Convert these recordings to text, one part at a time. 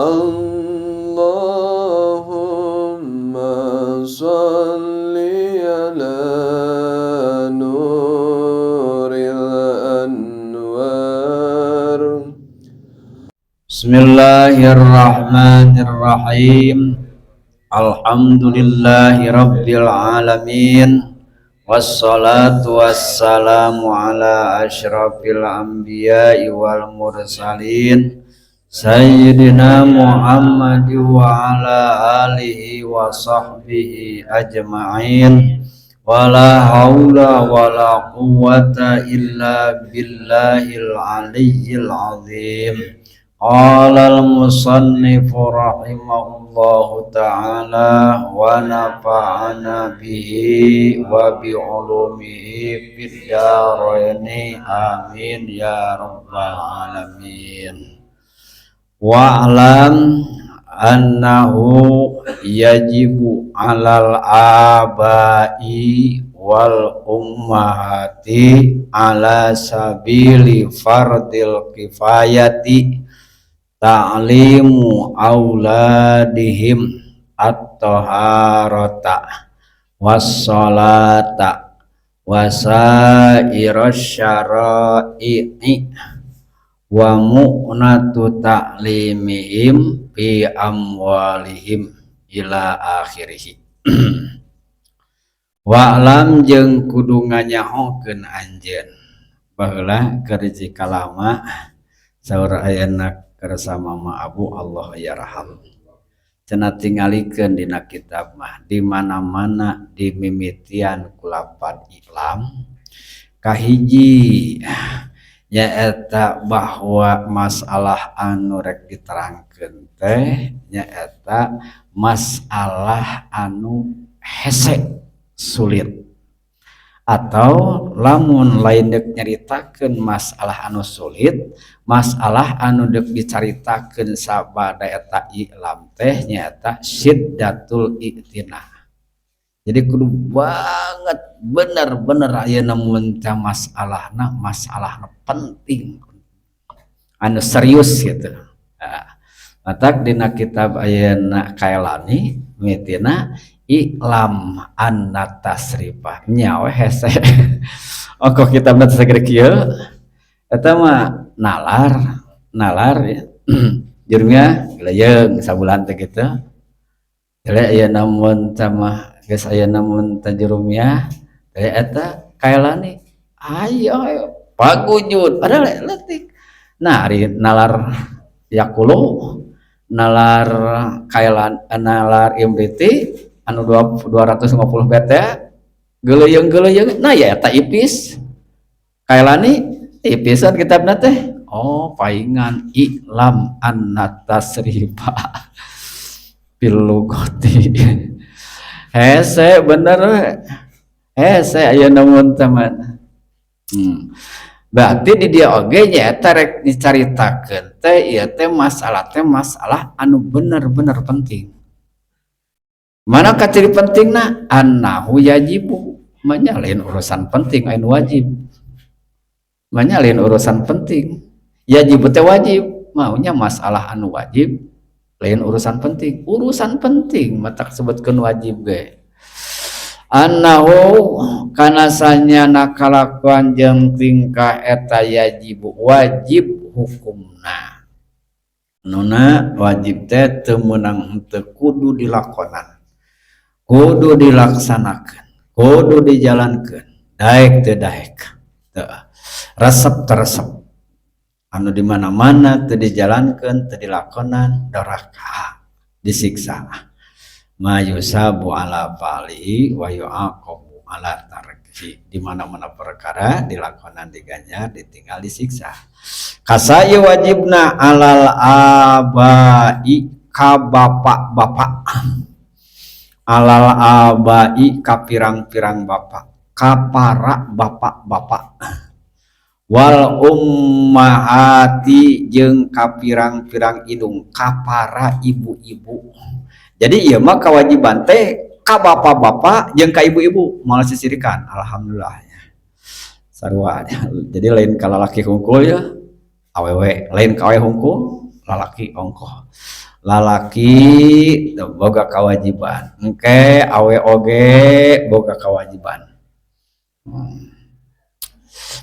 اللهم صل على نور الأنوار. Bismillahirrahmanirrahim. Alhamdulillahi rabbil alamin. Wassalatu wassalamu ala asyrafil anbiya'i wal mursalin Sayyidina Muhammad wa ala alihi wa sahbihi ajma'in. Wala haula wala quwwata illa billahil aliyyil azim. Qala al-musannif rahimahullahu ta'ala wa nafa'ana bihi wa bi ulumihi fid dharaini, amin ya rabbal alamin. Wa'lam annahu yajibu 'alal abai wal ummahati ala sabili fardil kifayati ta'limu auladihim at-taharata was-salata wasairasy syara'i wa mu'natu ta'limihim fi amwalihim ila akhirih. Wa'lam jeung kudu nganyahokeun anjeun. Baheula keur kalama saur ayana kersa Mama Abu Allah yarham, cenah tingalikeun dina kitab mah di mana-mana dimimitian ku lapad i'lam. Kahiji nyaeta bahwa masalah anu rek diterangkeun teh nyaeta masalah anu hese, sulit, atau lamun lain dek nyaritakeun masalah anu sulit, masalah anu dek dicaritakeun sabada eta i'lam teh nyaeta syiddatul i'tina. Jadi kudu banget bener-bener ayeuna mun teh masalahna masalahna penting, anu serius gitu. Nah, matak dina kitab ayeuna Kaelani mitina i'lam anna tasrifah nya we hese. Oh, kok kitabna teh sagede kieu, eta mah nalar nalar ya jurumnya geleyeung sabulan teh kitu. Jadi ayeuna mun teh mah geus ayeuna mun teh jurumnya teh eta Kaelani ayo ayo pagujud padahal leutik. Nah, ari nalar yaqulu, nalar Kaelan, nalar Imriti anu 250 BT geleyeung-geleyeung, nah ya eta ipis. Kaelani ipisan kitabna teh. Oh, paingan i'lam anna tasrifa fil lughati hese bener we, hese ayeuna mun teman. Berarti di dia oge nyaeta rek dicaritakeun teh ieu teh masalah teh masalah anu bener-bener penting. Mana kaciri pentingna? Annahu yajibu, manya lain urusan penting anu wajib, manya lain urusan penting. Yajibu teh wajib, maunya masalah anu wajib lain urusan penting. Urusan penting matak sebutkeun wajib ge. Annahu kana sanyana kalakuan jeung tingkah eta yajibu wajib hukumna. Nuna wajib teh teu meunang henteu, kudu dilakonan, kudu dilaksanakan, kudu dijalankan, daek teu daek teu, resep teresep. Anu di mana-mana teu dijalankan, teu dilakonan, doraka, disiksa. Ma yusabu ala fa'lihi wa yu'aqabu ala tarkihi. Di mana-mana perkara dilakonan diganjar, ditinggal disiksa. Kasaya wajibna alal abai ka bapak-bapak, alal abai ka pirang-pirang bapak, ka para bapak-bapak, wal ummahati jeung ka pirang-pirang indung, ka para ibu-ibu. Jadi ieu mah kewajiban teh ka bapak-bapak jeung ka ibu-ibu, moal sisirikan. Alhamdulillah sarua. Jadi lain ka lalaki hungkul ya awewe, lain ka awewe hungkul lalaki ongkoh. Lalaki boga kewajiban, engke awe oge boga kewajiban.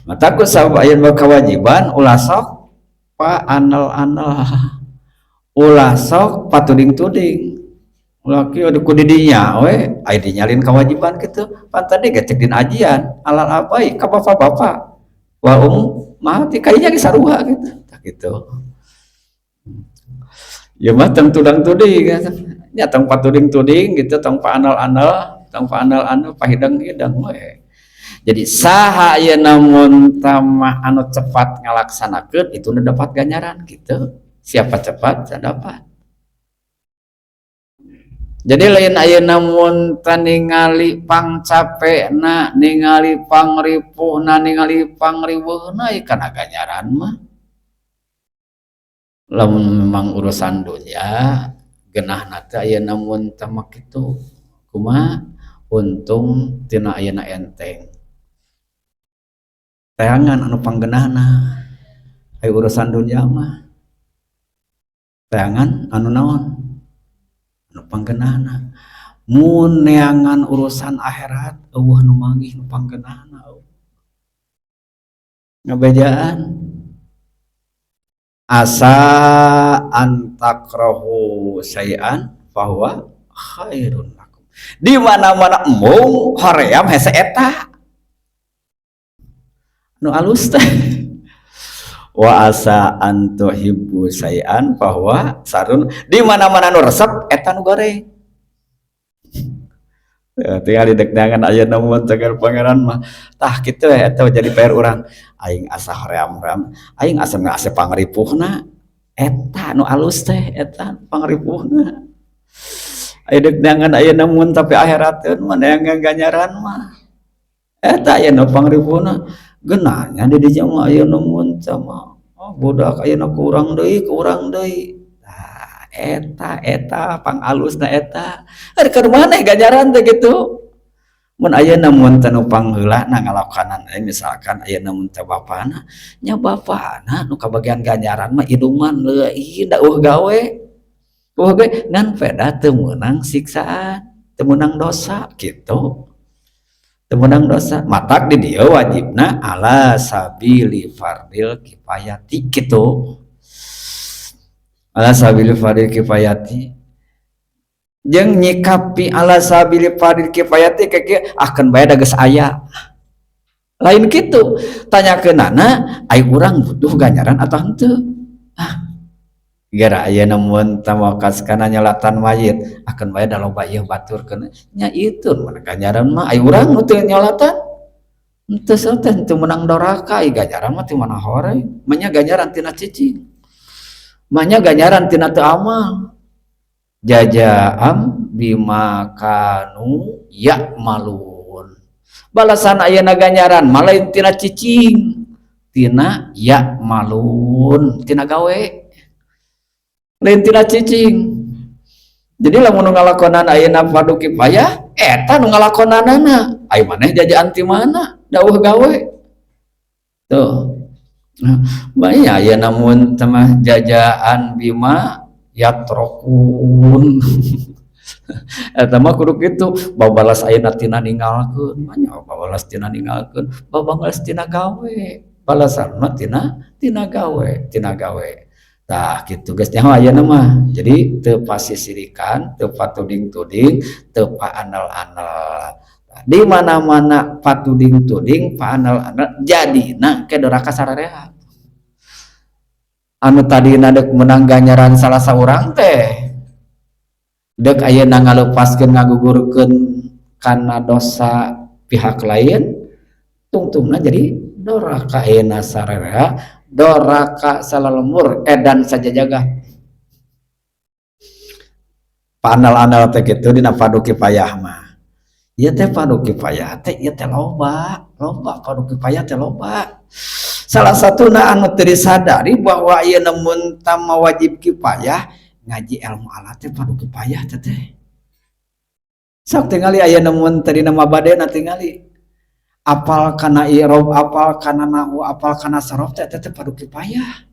Mataku sabab aya boga kewajiban, ulah sok pa anel-anel, ulah sok patuding-tuding, ulah kieu ku didinya we aya dinyalin kewajiban kitu. Pan tadi ge cek dina ajian alal abai ka bapak-bapak wal ummahati kayaknya ge sarua gitu. Tah kitu. Ya mah tong tudang-tuding nya, tong patuding-tuding gitu, tong paanal-anal, tong paanal-anal, pahidang-hidang we. Jadi saha ayeuna mun tamah anu cepat ngalaksanakeun itu nu dapat ganjaran gitu. Siapa cepat saya dapat. Jadi lain ayeuna mun ningali pangcapekna, ningali pangripuhna, ningali pangriweuhna kana ganjaran mah. Lamun memang urusan dunia genahna teh ayeuna mun teh mah kitu, kumaha untung tina ayeuna enteng, teangan anu panggenahna. Aya urusan dunia mah teangan anu naon anu panggenahna. Mun neangan urusan akhirat, euweuh nu manggih nu panggenahna, ngabejaan. Asa an takrahu syai'an fahuwa khairun lakum. Di mana-mana embung hoream hese eta nu alus teh. Wa asa an tuhibbu syai'an fahuwa syarrun. Di mana-mana nu resep eta nu goreng. Ya, tinggal di neangan ayeuna mun cagar Pangeran mah. Tah kitu we, eta jadi PR urang. Aing asa hoream-hoream, aing asa asa pangripuhna eta nu alus teh, eta pangripuhna. Aya deuk neangan ayeuna mun tapi akhirateun mah neangan ganjaran mah eta aya nu pangripuhna. Geunahnya di dinya mah ayeuna mun sama oh, budak ayeuna kurang deui, kurang deui. Tah eta eta pangalusna eta. Ari keur maneh ganjaran teh kitu. Mun ayeuna mun teu nu pangheulana ngalakonan, misalkan ayeuna mun teh bapana nya, bapana nu kabagian ganjaran mah iduman leuwih da euweuh gawe, euweuh gawe ngan peda teu meunang siksaan, teu meunang dosa kitu, teu meunang dosa. Matak di dieu wajibna ala sabili fardil kifayati kitu, ala sabili fardil kifayati. Jeung nyikapi ala sabili fardil kifayati kieu akan bae da geus aya, lain kitu. Tanyakeunana ai urang butuh ganjaran atau henteu. Ah gara ayeuna mun tawakas kana nyolatan mayit akan bae da loba ieu batur keuna nya, itu mun ganjaran mah. Ai urang nu teu nyolatan henteu teh henteu meunang doraka. Ai ganjaran mah ti mana hore manya? Ganjaran tina cicing manya, ganjaran tina teu amal. Jazaa'an bima kanu ya'malun. Balasan ayeuna ganjaran mah lain tina cicing, tina ya'malun, tina gawe, lain tina cicing. Jadi lamun nu ngalakonan ayeuna fardu kifayah eta nu ngalakonanana, ai maneh jajaan ti mana dauh gawe tuh. Banyak ayeuna mun mah jazaa'an bima yatrokun eta mah kudu kitu. Babalas ayeuna tina ninggalkeun mah, babalas tina ninggalkeun, babalas tina gawe, balasan mah tina tina gawe, tina gawe. Tah kitu geus nyaho ayeuna mah. Jadi teu pasisirikan, teu patuding-tuding, teu paanel-anel. Di mana-mana patuding-tuding, paanel-anel, jadina ke doraka sararea. Anu tadina deuk menang ganjaran salah saurang teh dek ayeuna ngalepaskeun, ngagugurkeun kana dosa pihak lain, tungtungna jadi doraka ayeuna sararea, doraka salalembur edan sajajaga. Panal-anal teh kitu dina fardu kifayah mah. Ieu teh fardu kifayah teh ieu teh loba, loba fardu kifayah teh loba. Salah satuna anu teu disadari bahwa ieu mun tama wajib kifayah, ngaji ilmu alat teh fardu kifayah teh teh. Sok tingali ayeuna mun tadi nama badena, tingali apal kana i'rob, apal kana nahwu, apal kana sorof teh teh fardu kifayah.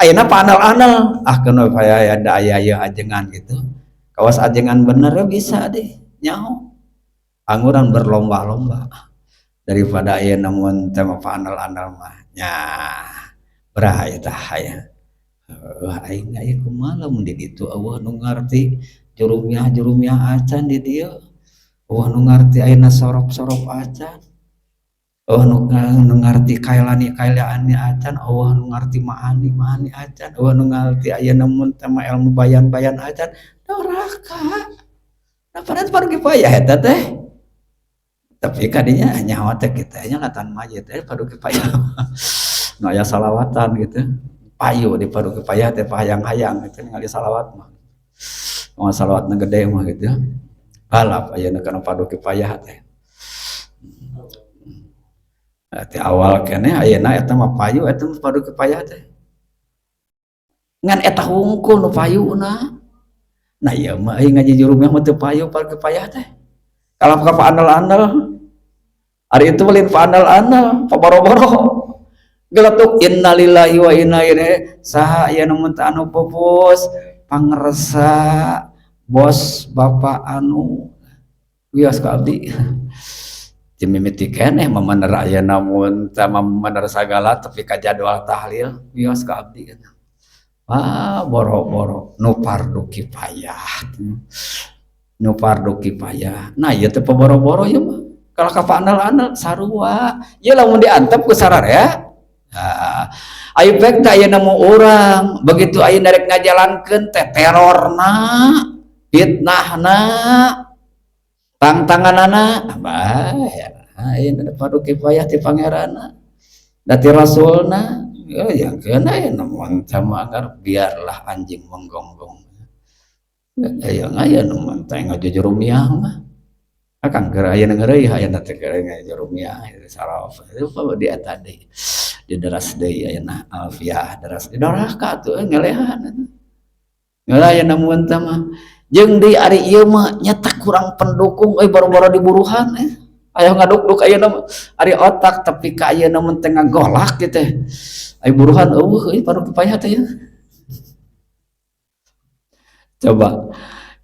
Ayeuna paandal-andal, ah keun we aya aya ieu ajengan gitu. Kawas ajengan bener bisa deh nyaho. Angguran berlomba-lomba daripada ayeuna mun teh mah paandal-andal mah nya beraha tah aya. Heuh, aing aya kumaha lamun di ditu eueuh nu ngarti jurumiah-jurumiah acan di dieu. Eueuh nu ngarti ayeuna sorop-sorop acan. Eueuh nu ngarti kailani-kailani acan, eueuh nu ngarti maani-maani acan, eueuh nu ngarti ayeuna mun teh mah ilmu bayan-bayan acan, doraka. Nah, padahal fardu kifayah eta teh. Tapi kadinya nyaho teh kita nya latan mayit teh fardu kifayah. Nu aya salawatan gitu. Payu di fardu kifayah teh hayang-hayang gitu ningali salawat mah. Moal salawatna gede mah gitu. Balap ayeuna kana fardu kifayah teh. Ti awal keneh ayeuna eta mah payu eta mah fardu kifayah teh. Ngan eta hungkul nu payuna. Nah ieu mah euy ngaji jurumiyah mah teu payu fardu kifayah teh. Kalau ka paandal-andal. Ari itu lain paandal-andal, paboro-boro. Geletuk innalillahi wa inna ilaihi, saha ieu nu mun teu anu pupus pangersa bos bapak anu wios ka abdi. Ti mimiti keneh mamaner ayeuna mun teh mamaner sagala tapi ka jadwal tahlil wios ka abdi. Ah boro-boro nu fardu kifayah. Nu fardu kifayah. Nah ieu teh paboro-boro ieu mah. Kalau ka paandal-andal sarua. Ieu lamun diantep ku sararea. Nah, ayo pek teh ayeuna mu urang, begitu ayeuna rek ngajalankeun teh terorna, fitnahna, tangtanganana, bae. Ayeuna fardu kifayah ti pangeranna, da ti rasulna, ya keun ayeuna mun teh mah agar biarlah anjing menggonggong. Aya aya nu mun teh ngajujurumiah mah. Akang keur ayeuna ngeureuyeuh ayeuna teh keur ngajujurumiah saraf. Itu apa dia tadi. Di deras deui ayeuna alfiah deras di doraka tuh ngelehan. Ngelah ayeuna mun teh mah. Jeung deui ari ieu mah nyata kurang pendukung euy boro-boro diburuhan Aya ngaduk-duk ayeuna mah ari otak tapi ka ayeuna mun teh ngagolak kitu teh. Aya buruhan eueuh euy fardu kifayah teh ya. Coba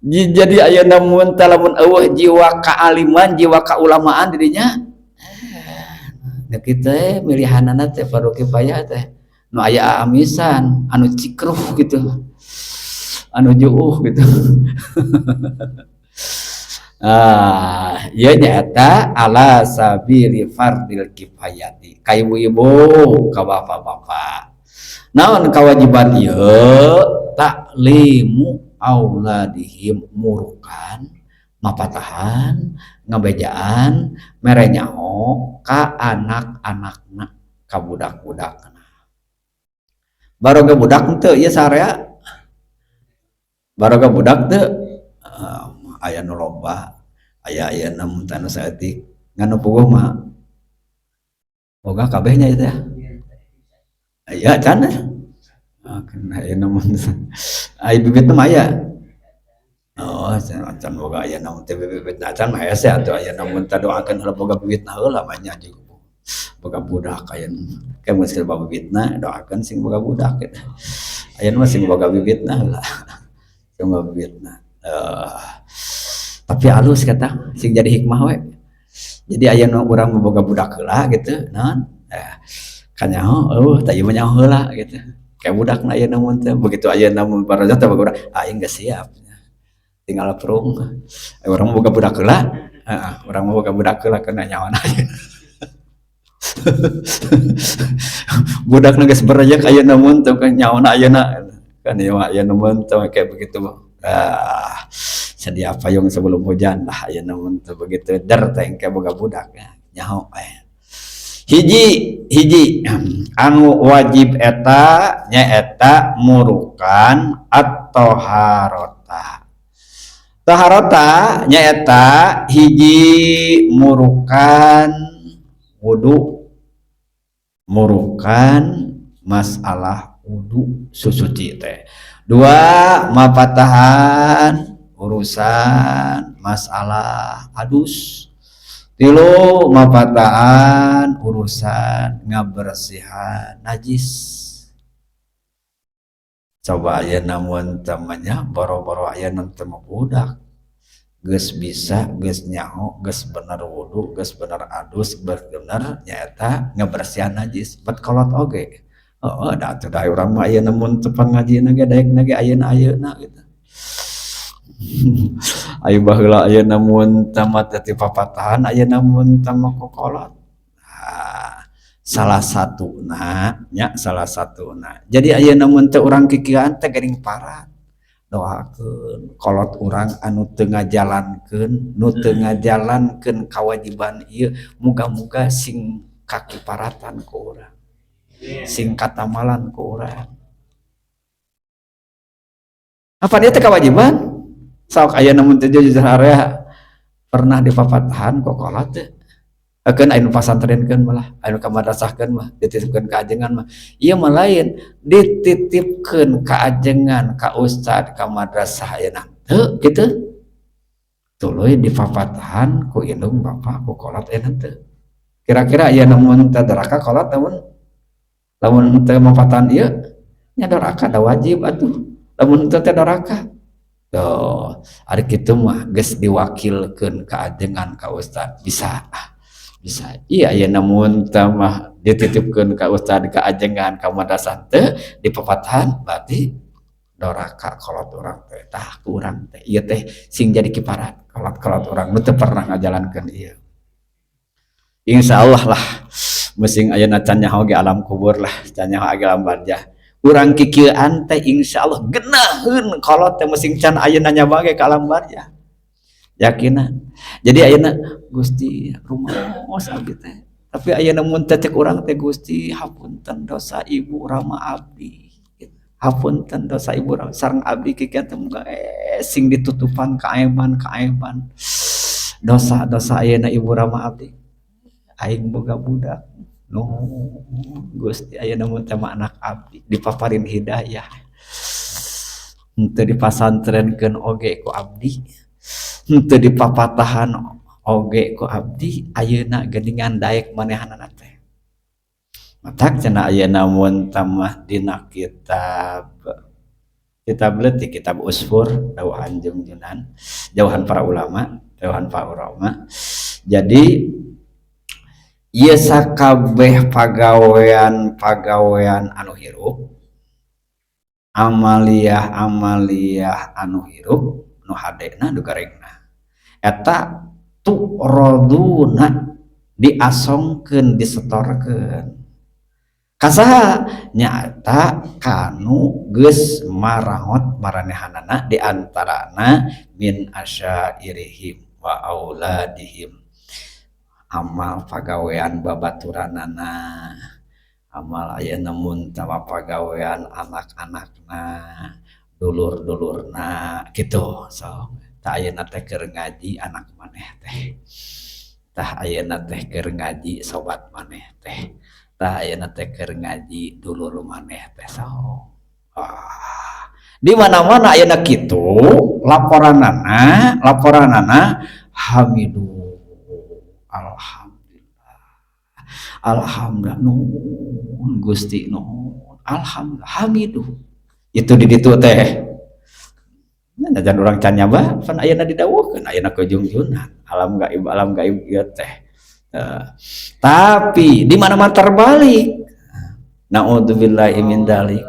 jadi ayeuna mun teh lamun eueuh jiwa kaaliman, jiwa kaulamaan di dinya. Nah kita milihanana teh fardu kifayah teh nu aya amisan, anu cikruh gitu. Anu juuh gitu. Ah, ieu nyaeta ala sabili fardil kifayati. Ka ibu-ibu, ka bapak-bapak. Naon kewajiban ieu? Taklimu auladihim, murukan, mapatahan, ngabejaan, mere nyaho ka anak-anakna, ka budak-budakna. Baroga budak teu ieu sarea? Baroga budak teu? Aya nu loba, aya aya nu teu anu saeutik, ngan nu puguh mah boga kabehnya ieu teh. Aya can. Ah, kena aya nu aya bibitna mah aya. Oh, can boga aya naon teh bibitna acan mah hese atuh aya namun teh doakeun heula boga bibitna heula mah nya jeung boga budak aya ke mun geus boga bibitna doakeun sing boga budak gitu. Aya mah sing boga bibitna heula. Sing boga bibitna. Tapi alus kata sing jadi hikmah we. Jadi aya nu urang mah boga budak heula gitu, naon? Kanyaho eueuh tah ieu mah nyaho heula gitu. Kayak budakna aya namun teh begitu aya namun paraja teh boga budak, aing geus siap. Tinggal prung. Urang mah boga budak heula, heeh, urang mah boga budak heula kana nyawana ayeuna. Budakna geus berejek aya namun teh kan nyawana ayeuna. Kan ieu mah aya namun teh kayak begitu. Ah, sedia payung sebelum hujan lah aya namun teh begitu der teh engke boga budak ya. Nyaho Hiji hiji anu wajib eta nyaeta murukan at-taharata. Taharata nyaeta hiji murukan wudu, murukan masalah wudu susuci teh. Dua mapatahan urusan masalah adus. Tilu mapatahan urusan ngabersihan najis. Coba ayeuna mun temanya boro-boro ayeuna teu budak geus bisa, geus nyaho, geus bener wudu, geus bener adus, bener nyaeta ngebersihan najis, bet kolot oge. Heeh, da atuh da urang mah ayeuna mun teu ngajina ge daekna ge ayeuna-ayeuna gitu. Ayo baheula ayeuna mun tamat teh papatahan, ayeuna mun tama kokolot. Nah, salah satuna nya, salah satuna. Jadi ayeuna mun teu urang kikieuan teh geuning parat. Doakeun kolot urang anu teu ngajalankeun, nu teu ngajalankeun kawajiban ieu, muga-muga sing kakiparatan ku urang. Sing katamalan ku urang. Apa dia teh kewajiban? Sok ayeuna mun teu jujur area pernah dipapatahan ku kolot teh? Akeun anu pasantrenkeun malah, anu ka madrasahkeun mah, dititipkeun ka ajengan mah. Ieu mah lain, dititipkeun ka ajengan, ka ustad, ka madrasah ayeuna teu kitu. Tuluy dipapatahan ku indung bapa ku kolot ayeuna teu. Kira-kira ayeuna mun teu doraka kolot, lamun lamun teu mapatahan ieu nya doraka, da wajib atuh. Lamun teu teh doraka. Tuh, ari kitu mah geus diwakilkeun ka ajengan, ka ustad, bisa. Bisa. Iya, ya, namun mah dititipkeun ka ustad, ka ajengan, ka madrasah teu dipapatahan berarti doraka kolot urang teh. Tah, ku urang teh ieu teh sing jadi kiparat kolot-kolot urang nu teu pernah ngajalankeun ieu. Insyaallah lah musing ayeuna can nyaho ge alam kubur lah, can nyaho ge alam barzah. Urang kikieuan teh insyaallah geunaheun kolot teh musing can ayeuna nyaba ge ka alam barzah. Yakinan. Jadi ayeuna Gusti rumaos abdi teh. Tapi ayeuna mun teh cek urang teh, "Gusti, hapunten dosa ibu rama abdi. Hapunten dosa ibu rama sareng abdi kikieuan teh, muga sing ditutupan kaaiban-kaaiban dosa-dosa ayeuna ibu rama abdi. Aing boga budak. Nuhun Gusti, ayeuna mun teh mah anak abdi dipaparin hidayah. Henteu dipasantrenkeun oge ku abdi, henteu dipapatahan oge ku abdi, ayeuna geuningan daek manehanana teh." Matak cenah ayeuna mun tamah dina kitab kitab leutik, kitab Usfur, dawuhan Jungjunan, jauhan para ulama, jauhan para ulama. Jadi ieu sakabeh pagawean-pagawean anu hirup, amaliyah-amaliyah anu hirup, nu hadena nu garengna eta tu'raduna, diasongkeun, disetorkeun ka saha? Nyaeta kanu geus maraot maranehanana, di antarana min asyairihim wa auladihim, amal pagawean babaturanana, amal ayeuna mun tama pagawean anak-anakna, dulur-dulurna kitu. So tah, ayeuna teh keur ngaji anak maneh teh, tah ayeuna teh keur ngaji sobat maneh teh, tah ayeuna teh keur ngaji dulur maneh teh. So ah, di mana-mana ayeuna kitu laporanana, laporanana hamidu, alhamdulillah, alhamdulillah, nuhun Gusti, nuhun, alhamdulillah, hamidu. Itu di ditu teh. Nah, jangan urang can nyaba pan ayeuna didawuhkeun ayeuna ke Jungjungan alam gaib, alam gaib ieu teh. Tapi di mana-mana terbalik, naudzubillahi min dzalik.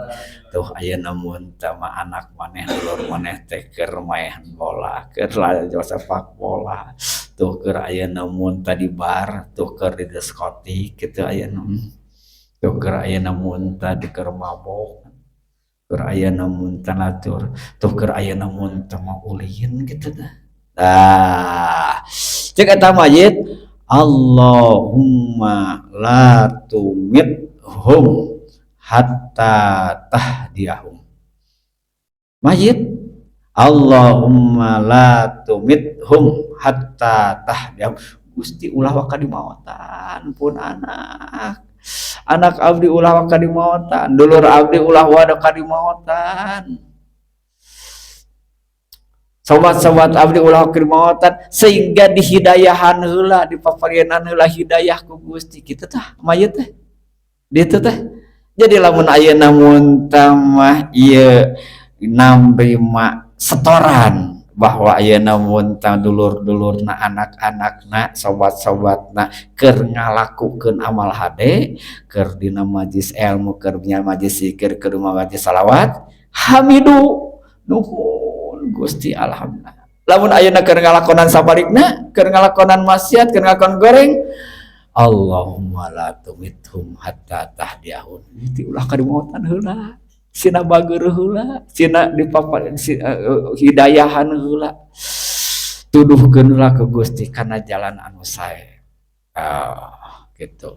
Tuh, ayeuna mun tama anak maneh, dulur maneh teh keur main bola, keur lalajo sepak bola, tuh keur ayeuna mun tadi bar, tuh keur di diskotik kitu, ayeuna tuh keur ayeuna mun tadi keur mabok, keur ayeuna mun tanatur, tuh keur ayeuna mun teu mau ulin kitu tah. Tah, cek eta mayit, "Allahumma la tumithum hatta tahdiyahum." Mayit, "Allahumma la tumithum hatta tahdiyahum." Gusti, ulah waka dimaotan pun anak. Anak abdi ulah waka dimaotan, dulur abdi ulah waka dimaotan. Sobat-sobat abdi ulah waka dimaotan sehingga dihidayahan heula, dipaparianan heula hidayah ku Gusti. Kitu tah mayit teh. Ditu teh. Jadi lamun ayeuna mun mah ieu narima setoran bahwa ayeuna mun dulur-dulurna, anak-anakna, sobat-sobatna keur ngalakukeun amal hade, keur dina majlis ilmu, keur dina majlis zikir, keur majlis salawat, hamidu, nuhun Gusti, alhamdulillah. Lamun ayeuna keur ngalakonan sabalikna, keur ngalakonan maksiat, keur ngalakonan goreng, Allahumma la tumithum hatta tahdiyahun, itu ulah kadimautan heula, sina bager heula, sina dipapa hidayahan heula, tuduhkeun heula ke Gusti kana jalan anu sae. Gitu.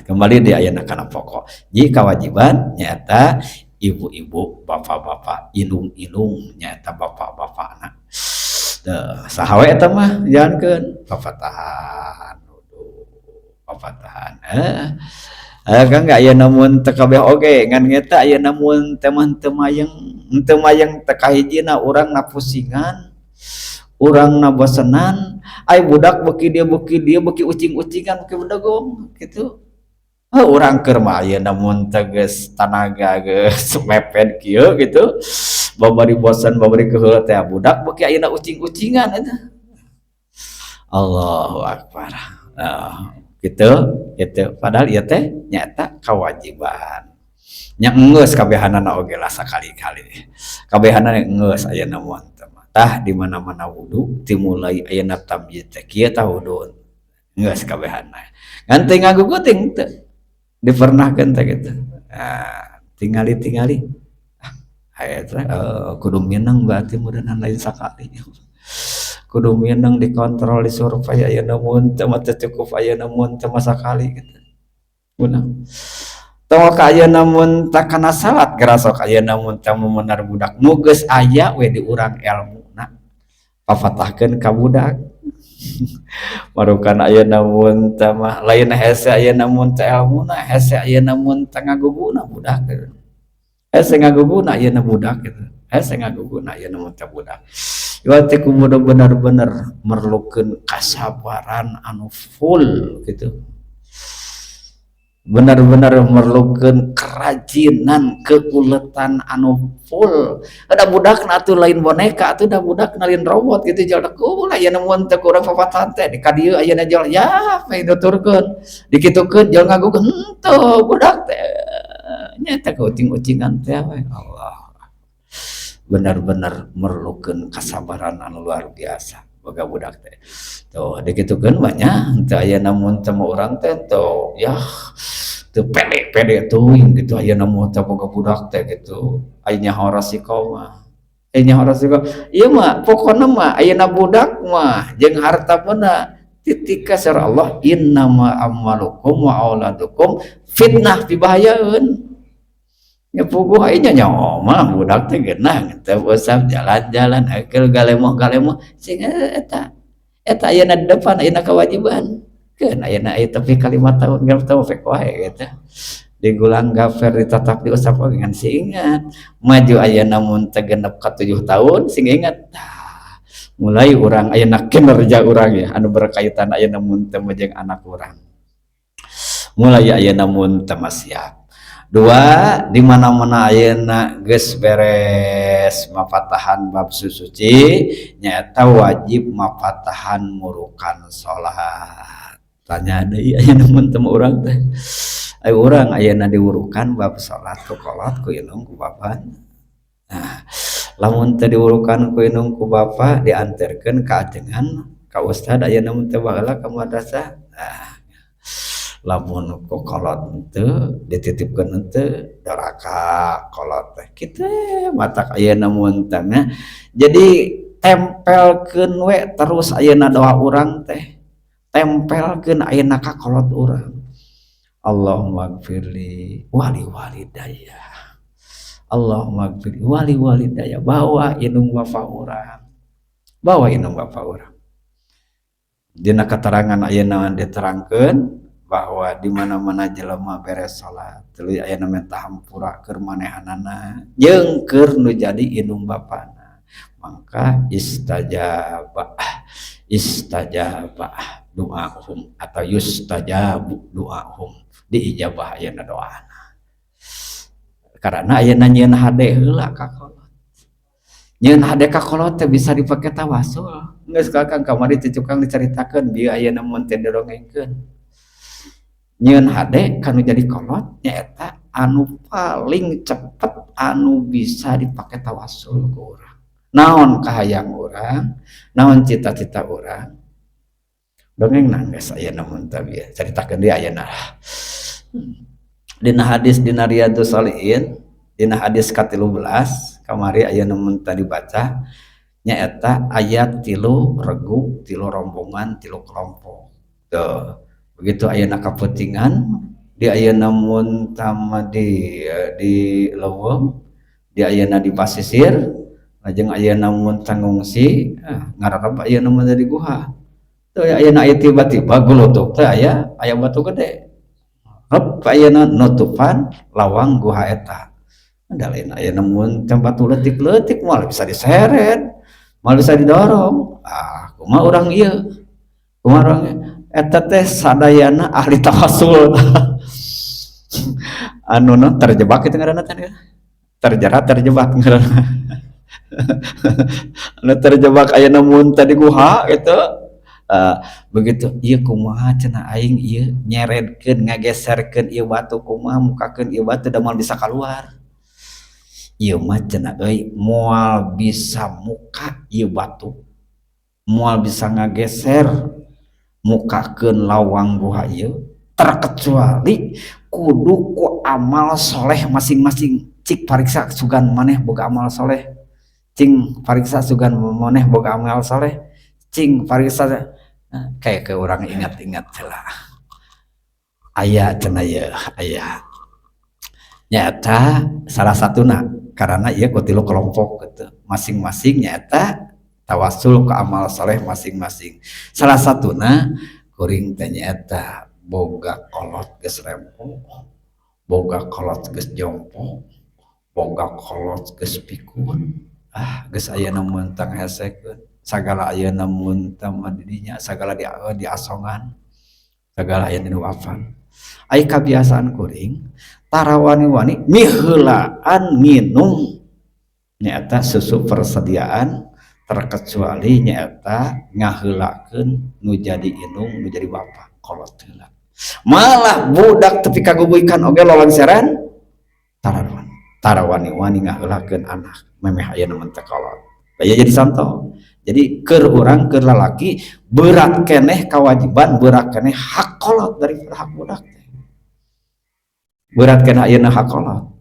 Kembali di ayana kana pokok. Jadi kewajiban nyata ibu-ibu, bapak-bapak, indung-indung, nyata bapak-bapak. Nah, saha we eta mah jalankeun papatahan wudu, papatahan. Kan aya namun teu kabeh oge ngan eta aya namun teh mah teu mayeng, teu mayeng teh kahijina urang napusingan, urang nabosenan, ai budak beuki dieu beuki dieu beuki ucing-ucingan, beuki bedegong gitu. Oh, urang keur mah ayeuna mun teh geus tanaga geus mepet kieu gitu, babari bosen, babari keheul teh, budak beuki ayeuna ucing-ucingan eta. Allahu akbar. Nah, gitu gitu, padahal ieu teh nyaeta kewajiban nya, enggeus kabehanana oge lah, sakali-kali kabehanana enggeus ayeuna mun teh. Tah, di mana-mana wudu dimulai ayeuna tamyiz teh kieu, tah wudu enggeus kabehana, ngan teu ngaguguting teu dipernahkeun teh gitu. Nah, tingali-tingali ah eta kudu mineng, berarti mudahan lain sakali kudu mineng, dikontrol, disurvei ayeuna mun teu mah teu cukup ayeuna mun teu mah sakali gitu. Menang tong ka ayeuna mun teh kana salat gerasok ayeuna mun teh memenar budak nu geus aya we di urang elmuna, papatahkeun ka budak. Marukan ayeuna mun teh mah lain hese ayeuna mun teh elmuna, hese ayeuna mun teh ngaguguna budak gitu. Hese ngaguguna ayeuna budak gitu, hese ngaguguna ayeuna mun teh budak. Ieu teh kudu bener-bener merlukeun kasabaran anu full gitu, benar-benar memerlukan kerajinan, keuletan anu full. Ada budak atuh lain boneka atuh, da budak lain robot gitu, jual kulah ya mun teu kurang papatahan teh di ka dieu ayeuna jual ya nuturkeun, dikitukeun jual ngagukeun henteu. Budak teh nya teh ucing-ucingan teh. Allah, benar-benar memerlukan kesabaran anu luar biasa boga budak teh. Tuh, dikitukeun banyak teu aya namun teu urang teh tuh ya teu pede-pede teuing gitu aya namun teu boga budak teh gitu. Aya nyaho resiko mah, aya nyaho resiko ieu mah. Pokona mah ayeuna budak mah jeung harta benda titik kasar Allah, innama amwalukum wa auladukum fitnah, pibahayaeun ya. Puguh aya nyaho mah budak teh geunah teu usah jalan-jalan akeul galemoh-galemoh sing eta eta ayeuna di depan ayeuna kewajiban keun ayeuna aya tapi ka 5 tahun 6 tahun fek wae gitu, digulang gafer, ditatap, diusap oge, ngan si ingat maju ayeuna mun teh genep ka 7 tahun sing ingat. Tah, mulai urang ayeuna kinerja urang ya anu berkaitan ayeuna mun teh jeung anak urang, mulai ayeuna mun teh siap. Dua, di mana-mana ayeuna geus beres mapatahan bab susuci, nyaeta wajib mapatahan murukan salat. Tanya deui ayeuna mun teu urang teh, ayo urang ayeuna diwurukan bab salat ku kolot, ku indung, ku bapa. Nah, lamun teu diwurukan ku indung ku bapa, dianterkeun ka ajengan, ka ustad ayeuna mun teu baheula ka madrasah. Nah, lamun ku kolot henteu, dititipkeun henteu, doraka kolot teh kitu matak ayeuna mun teh. Jadi tempelkeun we terus ayeuna doa urang teh, tempelkeun ayeuna ka kolot urang, Allahumma gfirli wali walidayya, Allahumma gfirli wali walidayya. Bawa indung bapa urang, bawa indung bapa urang. Dina keterangan ayeuna diterangkeun bahwa di mana-mana jelema beres salat tuluy ayeuna minta hampura keur manehanana jeung keur nu jadi indung bapana, maka istajaba, istajaba doahum atau yustajabu doahum, diijabah ayeuna doana. Karena ayeuna nyieun hade heula ka kolot. Nyieun hade ka kolot teh bisa dipake tawasul. Geus Kakang kamari ti tukang dicaritakeun bieu ayeuna mun teh didongengkeun. Nyieun hade kanu jadi kolot nyaeta anu paling cepet anu bisa dipake tawasul ku urang. Naon kahayang urang, naon cita-cita urang. Dongeng geus ayeuna mun teh bieu caritakeun deui ayeuna. Dina hadis dina Riyadhus Shalihin, dina hadis ka-13 kamari ayeuna mun tadi baca nyaeta aya 3 regu, 3 rombongan, 3 kelompok. Tuh, begitu ayeuna kapeutingan di ayeuna mun tama di leuweung, di ayeuna di pasisir, lajeng ayeuna mun ngungsi, ngararap ayeuna mun di guha. Tuh ayeuna aya tiba-tiba gulutuk teh aya batu gede. Rep ayeuna nutupan lawang guha eta. Da lain ayeuna mun teh batu leutik-leutik moal bisa diseret, moal bisa didorong. Ah, kumaha urang ieu? Kumaha urang ieu? Eta teh sadayana ahli tawasul. Anu non terjebak itu ngaranna teh, terjerat, terjebak ngaranna. Anu terjebak ayeuna mun teh di guha gitu. Begitu ieu kumaha cenah aing ieu nyeredkeun, ngageserkeun ieu batu, kumaha mukakeun ieu batu da moal bisa kaluar. Ieu mah cenah euy moal bisa muka ieu batu, moal bisa ngageser mukakeun lawang guha ieu terkecuali kudu ku amal soleh masing-masing. Cik pariksa sugan maneh boga amal soleh, cing pariksa sugan maneh boga amal soleh, cing pariksa. Kayak ke orang ingat-ingat lah, aya cenah ye aya nyata salah satuna karena ieu ku tilu kelompok gitu masing-masing nyata tawasul ke amal soleh masing-masing. Salah satuna kuring teh nyaeta boga kolot geus rempo, boga kolot geus jompo, boga kolot geus pikun, ah geus ayeuna mun tang hesekeun sagala, ayeuna mun tah di dinya sagala di asongan sagala aya nu wapan. Ai kabiasaan kuring tara wani-wani miheulaan nginum nyaeta susu persediaan terkecuali nyaeta ngaheulakeun nu jadi indung, nu jadi bapak kolot heula. Malah budak tepi kaguguikan oge lolongseran tara wani-wani ngaheulakeun anak memeh ayeuna mun teh kolot. Ya jadi contoh. Jadi keur urang, keur lalaki berat keneh kewajiban, berat keneh hak kolot daripada hak budak teh. Berat keneh ayeuna hak kolot.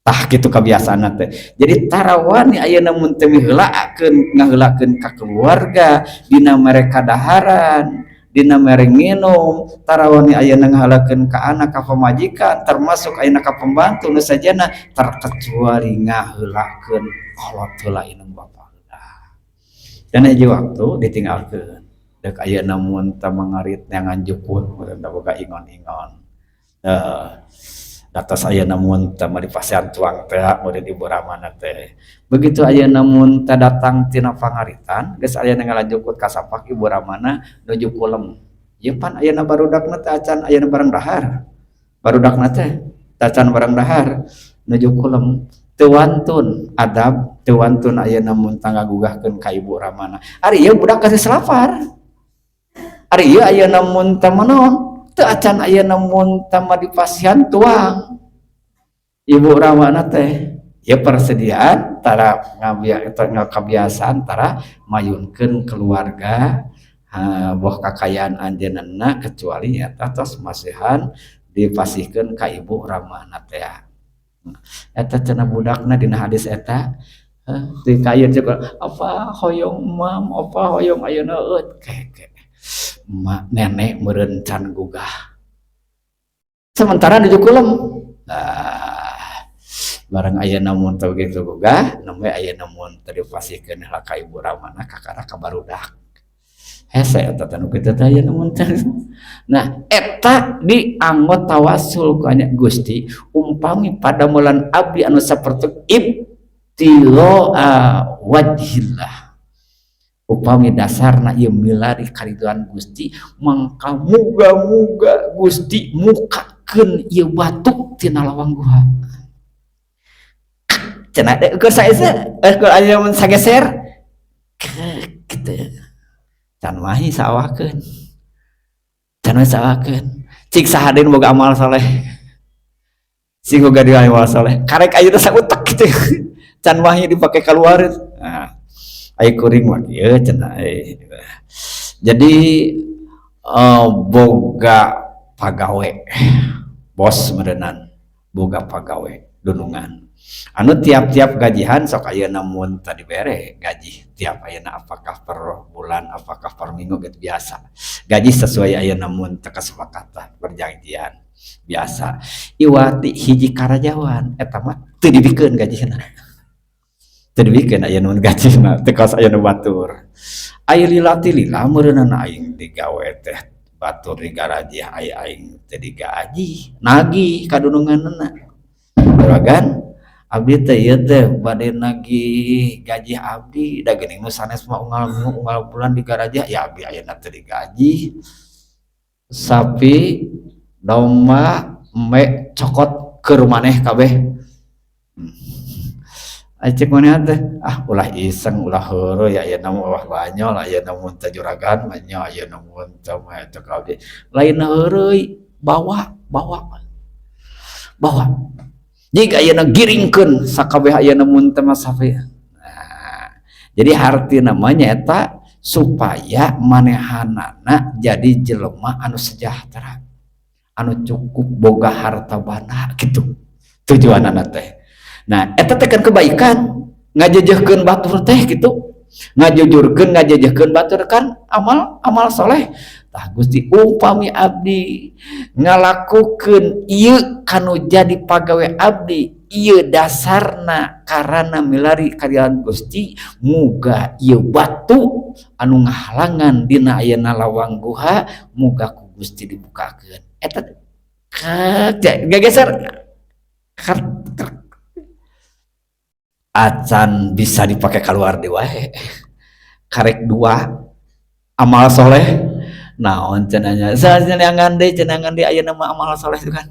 Tah kitu kebiasaan teh. Jadi tara wani ayeuna mun teu miheulakeun, ngaheulakeun ka keluarga dina mereka daharan, dina mere nginum, tara wani ayeuna ngaheulakeun ka anak, ka pamajikan, termasuk ayeuna ka pembantu nu sajana terkecuali ngaheulakeun kolot heula, indung bapa heula. Dan hiji waktu ditinggalkeun dek ayeuna mun teu mangarit neangan jukut mun teu boga ingon-ingon. Datos ayeuna mun teu di pasihan tuang teh murid ibu ramana teh. Begitu ayeuna mun teu datang tina pangaritan geus ayeuna ngalanjukut ka sapak ibu ramana nuju kulem. Ieu pan ayeuna barudakna teh acan ayeuna barang dahar. Barudakna teh acan barang dahar nuju kulem. Teu wantun adab, teu wantun ayeuna mun tah ngagugahkeun ka ibu ramana. Ari ieu budak geus lapar. Ari ieu ayeuna mun teh manaon? Teu acan ayeuna mun tah di pasihan tuang. Ibu ramana teh ya persediaan tara kebiasaan tara mayunkeun keluarga boh kakayaan anjeunna kecuali eta tos masihan dipasihkeun ka ibu ramana teh. Eta cenah budakna dina hadis eta di kayeun juga apa hoyong mam, apa hoyong ayeuna eueuh keke mak nenek meureun can gugah sementara nuju kulem. Ah, barang ayeuna mun teu begitu gugah nembe ayeuna mun teu dipasihkeun heula ka ibu ramana kakara ka barudak hese eta teh nu kitu teh ayeuna mun teh. Nah, eta dianggo tawasul ku anya Gusti umpami padamelan abdi anu sapertos ibtighaa wajhillah, upami dasarna ieu milari karidoan Gusti, mangka muga-muga Gusti mukakeun ieu batu tina lawang guha. Cenah keur saese keur aya mun sageser gitu. Can mahi saawakeun. Can mahi saawakeun. Cik saha deui boga amal soleh. Sing boga deui amal soleh. Karek ayeuna sautek gitu. Can mahi dipake kaluar. Nah, ai kuring mah kieu cenah. Jadi boga pagawe bos meureunan, boga pagawe dunungan anu tiap-tiap gajihan sok ayeuna mun tadi bere gaji tiap ayeuna, apakah per bulan, apakah per minggu gitu. Biasa gaji sesuai ayeuna mun teu kesepakatan, perjanjian biasa. Iwati hiji karajawan eta mah teu dibikeun gajina, teu dibikeun ayeuna mun gajina teu kawas ayeuna batur. Aya lila ti lila meureunana aing digawe teh batur digaraji, aya aing teu digaji. Nagih kadununganna, "Juragan, abdi teh ieu teh bade nagih gaji abdi, da geuning nu sanes mah unggal minggu, unggal bulan digaraji, ya abdi ayeuna teu digaji." Sapi, domba, embe cokot keur maneh kabeh. Cek maneh teh, "Ah, ulah iseng, ulah heureuy, ayeuna mah ulah banyol ayeuna mun teh juragan mah nya, ayeuna mun teh mah cek abdi lain heureuy, bawa, bawa, bawa." Jika ayeuna giringkeun sakabeh ayeuna mun teh mah sapi. Nah, jadi hartina mah nyaeta supaya manehanana jadi jelema anu sejahtera, anu cukup boga harta banda gitu tujuanana teh. Nah, eta teh kan kebaikan, ngajejehkeun batur teh gitu, ngajujurkeun, ngajejehkeun batur kan amal amal soleh. Tah, Gusti, upami abdi ngalakukeun ieu kanu jadi pagawe abdi ieu dasarna karana milari karidan Gusti, muga ieu batu anu ngahalangan dina ayeuna lawang guha muga ku Gusti dibukakeun. Eta gageser, acan bisa dipakai keluar di wae, karek dua amal soleh naon cenah nya, cenangan deui, cenangan deui. Ayeuna mah amal soleh itu kan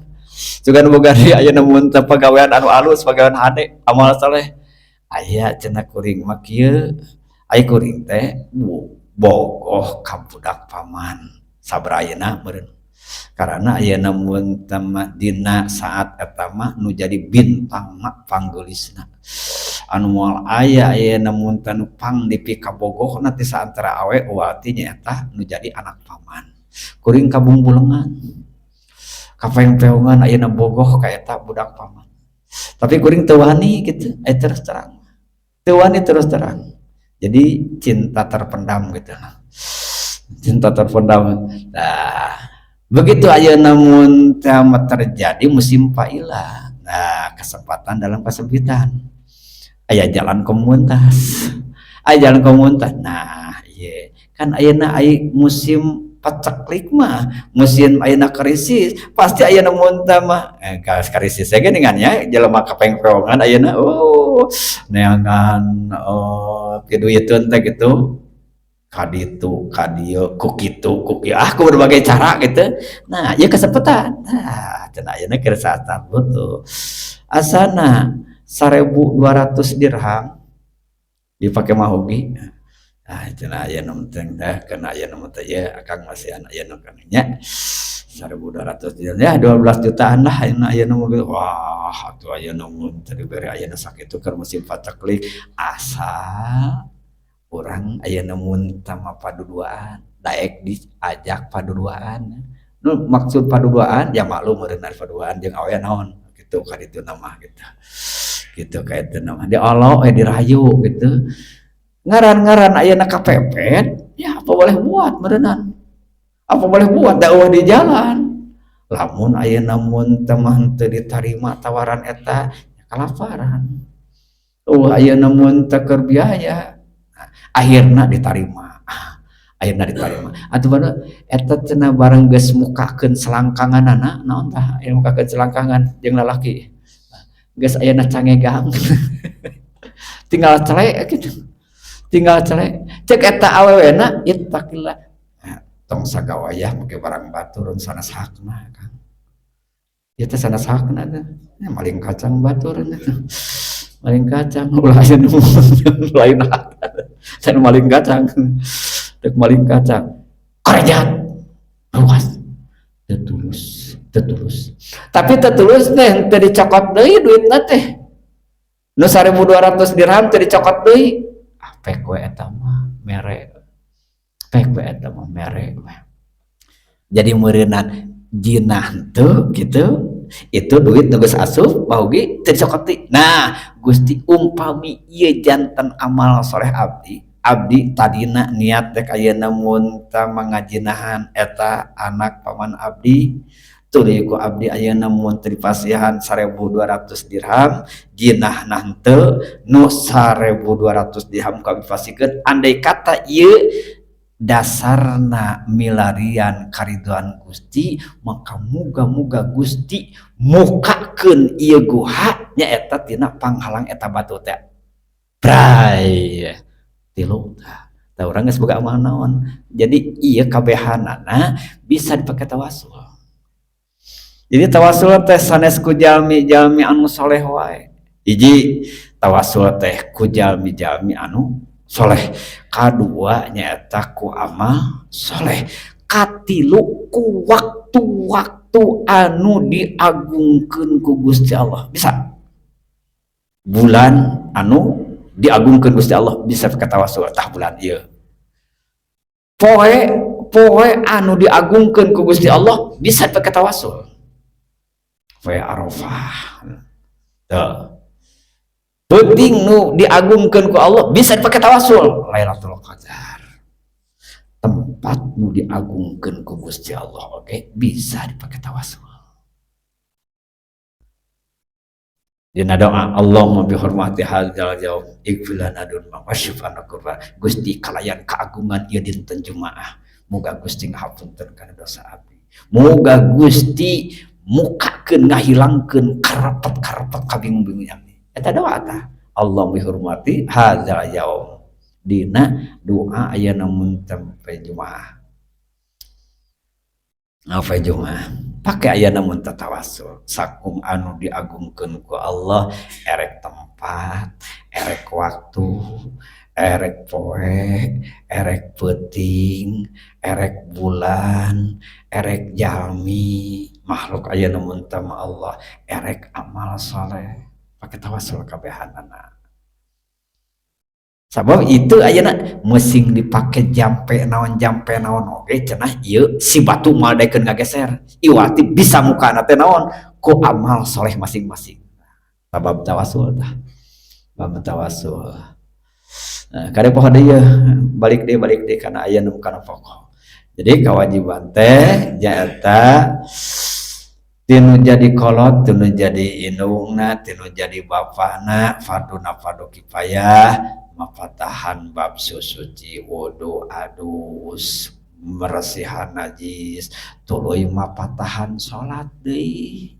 sugan boga deui ayeuna mun teh pagawean anu alus, pagawean hade, amal soleh aya cenah. Kuring mah kieu, ai kuring teh bogoh ka budak paman sabra ayeuna meureun, karena ayeuna mun teh mah dina saat eta mah nu jadi bintang mah panggeulisna anu moal aya ayeuna mun teh nu pang dipikabogohna ti saantara awe wati nyaeta nu jadi anak paman. Kuring kabungbulengan, kapengpeongan ayeuna bogoh ka eta budak paman, tapi kuring teu wani gitu. Terus terang teu wani, terus terang. Jadi cinta terpendam gitu, cinta terpendam. Nah, begitu ayeuna mun teh terjadi musim pailah. Nah, kesempatan dalam kesempitan, aya jalan komunitas, aya jalan komunitas. Nah, iya kan ayeuna aya musim paceklik mah, musim ayeuna krisis pasti ayeuna mun teh mah gas krisis ya geuningan nya, jelema kapengpeongan ayeuna, oh, neangan, oh, piduiteun teh gitu, kaditu kadieu ku kitu ku kieu, ah, ku berbagai cara gitu. Nah, ieu kesempatan. Nah, cenah ayeuna keur saat butuh asana 1200 dirham dipake mahogi. Nah, cenah aya nu penting teh kana aya nu teh ieu akang masih aya nu kang nya 1200 dirham ya 12 jutaan lah ayeuna. Ayeuna mobil, wah, atuh ayeuna mun teu dibere ayeuna sakitu keur musim paceklik, asal urang ayeuna mun tama paduduaan, daek diajak paduduaan. Nu maksud paduduaan ya maklum meureun, paduduaan jeung awewe naon gitu ka ditu mah gitu gitu, ka itu mah diolo eh dirayu gitu. Ngaran-ngaran ayeuna kapepet ya apa boleh buat meureunan, apa boleh buat, da euweuh di jalan. Lamun ayeuna mun teh mah teu ditarima tawaran eta ya kalaparan, euweuh ayeuna mun teu keur biaya. Nah, akhirna ditarima, akhirna ditarima atuh. Baru eta cenah bareng geus mukakeun selangkanganana, naon tah aya mukakeun selangkangan jeung lalaki geus ayeuna cangegang, tinggal celek gitu, tinggal celek. Cek eta awewena, "Ittaqillah, tong sagawayah make barang batur sanes hakna, Kang." Ieu teh sanes hakna teh. Maling kacang batur teh. Maling kacang ulah aya nu lain hak. Can maling kacang. Dek maling kacang. Korejat. Ruas. Teu tulus, teu tulus. Tapi teu tulus teh teu dicokot deui duitna teh. Nu 1200 dirham teu dicokot deui. Ah pek we eta mah mere. Pek we eta mah mere. Jadi meureunan jinah henteu gitu. Itu duit nu geus asup bahugi teu dicokot deui. Nah, Gusti umpami ieu janten amal soleh abdi, abdi tadina niat rek ayeuna mun tah mangajinahan eta anak paman abdi, tuluy ku abdi ayeuna mun teu dipasihan 1200 dirham, jinahna henteu, nu 1200 dirham ku abdi pasihkeun, andai kata ieu dasarna milarian karidoan Gusti, maka muga-muga Gusti mukakeun ieu guha nyaeta tina panghalang eta batu teh. Bray tilu tah. Tah urang geus boga amal naon. Jadi ieu kabehanana bisa dipake tawasul. Jadi tawasul teh sanes ku jalmi-jalmi anu soleh wae. Hiji tawasul teh ku jalmi-jalmi anu soleh. Kadua nyaeta ku amal soleh. Katilu ku waktu-waktu anu diagungkeun ku Gusti Allah. Bisa. Bulan anu diagungkeun Gusti Allah bisa katawasul tah bulan ieu. Poe poe anu diagungkeun ku Gusti Allah bisa dipake tawasul. Poe Arafah. Tuh. Peuting nu diagungkeun ku Allah bisa dipake tawasul Lailatul Qadar. Tempat nu diagungkeun ku Gusti Allah oke bisa dipake tawasul. Dina doa Allahumma bi hurmati hadzal yaum ighfir lana dzunubana washrif anna kurba. Gusti kalayan keagungan ieu dinten Jumaah, muga Gusti ngahapunten kana dosa abdi. Muga Gusti mukakeun ngahilangkeun karepet-karepet kabingung-bingung abdi. Eta doa tah. Allah bi hurmati hadzal yaum. Dina doa ayeuna mun sampai Jumaah. Sampai Jumaah. Pakai ayeuna mun tatawasul sakum anu diagungkeun ku Allah erek tempat, erek waktu, erek poe, erek peuting, erek bulan, erek jalmi, makhluk ayeuna mun teh Allah, erek amal soleh. Pakai tawasul kabehanana. Sabab itu ayeuna musing dipake jampe naon oge cenah ieu si batu moal daekeun ngageser. Iwati bisa mukana teh naon ku amal soleh masing-masing. Sabab tawasul tah. Bab tawasul. Nah, kade poho deui balik deui kana aya nu kana pokok. Jadi kewajiban teh nyaeta tinu jadi kolot, tinu jadi indungna, tinu jadi bapana, farduna fardu kifayah, mapatahan bab susuci, wudu, adus, meresihan najis, tuluy mapatahan salat deui.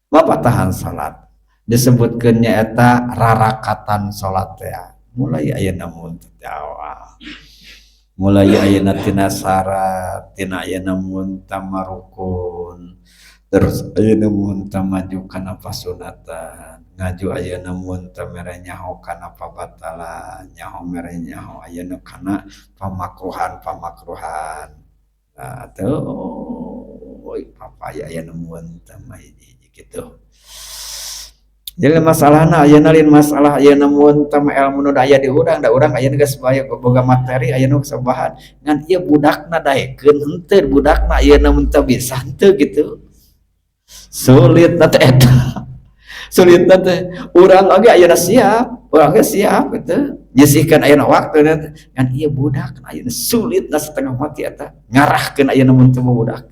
Mapatahan salat disebutkeun nyaeta rarakatan salat teh. Mulai ayeuna mun teh awal. Mulai ayeuna tina syarat, tina ayeuna mun tamarukun. Terus ayeuna mun maju kana pasunatan, ngaju ayeuna mun teu mere nyaho kana pabatalan, nyaho mere nyaho ayeuna kana pamakruhan-pamakruhan. Nah teuh papaya ayeuna mun teu mah hiji kitu. Jadi masalahna ayeuna lain masalah ayeuna mun teu mah ilmu nu aya di urang, da urang ayeuna geus bae boga materi ayeuna sabahan. Ngan ieu budakna daekeun henteu, budakna ayeuna mun teu bisa henteu gitu. Sulit na teh eta. Sulit na teh. Urang oge ayeuna siap, urang ge siap gitu. Nyisihkeun ayeuna waktu ngan ieu budak ayeuna sulit na setengah mati eta. Ngarahkeun ayeuna mun teu budak.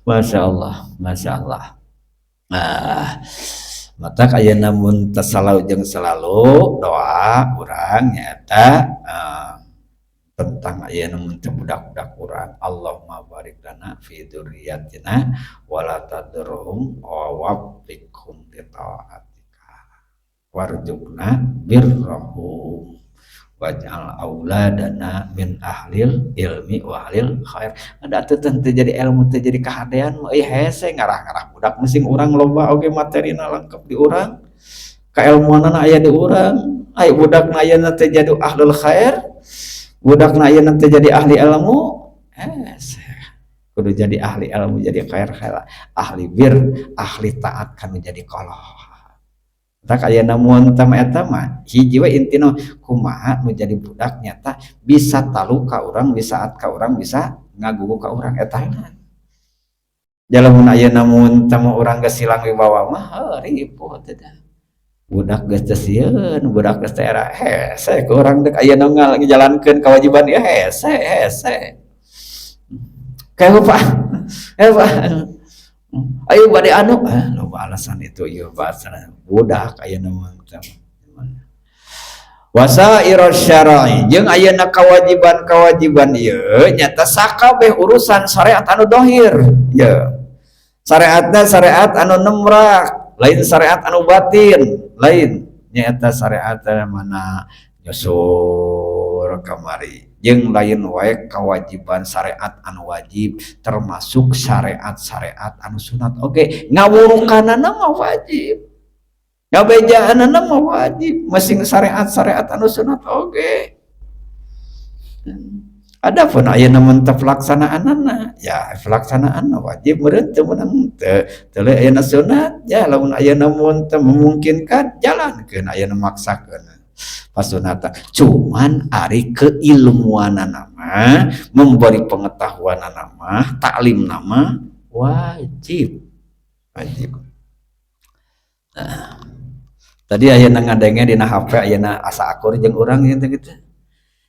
Masya Allah, Masya Allah. Nah, matak ayeuna mun teu selalu jeung selalu doa urang nyaeta tentang ayeuna mun teu budak-budak urang. Allahumma barik lana fi dzurriyyatina wala tadurhum wa waffiqhum li ta'atika warzuqna birrahum Waj'al auladana min ahlil ilmi wa ahlil khair. Ada teu teu jadi ilmu, teu jadi kahadean mah euy hese ngarah-ngarah budak. Masing urang loba oge, materina lengkap di urang, kailmuanana aya di urang, ai budakna ayeuna teh jadi ahlul khair, budakna ayeuna teh jadi ahli ilmu, hese. Kudu jadi ahli ilmu, jadi khair khair, ahli bir, ahli taat kan, jadi kolot. Tak aya mun tama eta mah hiji we intina, kumaha nu jadi budak nyata bisa talu ka urang, bisa at ka urang, bisa ngagugu ka urang. Eta jalan mun aya mun tama urang geus hilang wibawa mah, heuh, ripuh teh. Budak geus teu sieun, budak geus teh era hese ku urang dek aya nu ngajalankeun kewajiban ieu, hese hese. Kayak Pak, eh Pak, ayo bade anu, ah loba alasan itu ieu bahasa budak aya mah. Wasairus syara'i, jeung ayeuna kewajiban-kewajiban ieu nyata sakabeh urusan syariat anu dohir ye, syariatna syariat anu nemrak, lain syariat anu batin, lain nyata syariat mana nyusur kamari, jeung lain wae kewajiban syariat anu wajib, termasuk syariat-syariat anu sunat. Oke, ngawurukanana mah wajib, ngabejaanana mah wajib, masing syariat-syariat anu sunat oge. Adapun ayeuna mun teu pelaksanaanana, ya pelaksanaan wajib meureun teu meunang teu teu ayeuna sunat ya. Lamun ayeuna mun teu memungkinkan, jalankeun, ayeuna maksakeun pasunatan. Cuman ari keilmuanana mah, memberi pengetahuan mah, taklim nama wajib, wajib. Nah, tadi ayeuna ngadenge dina HP, ayeuna asa akur jeung urang gitu gitu.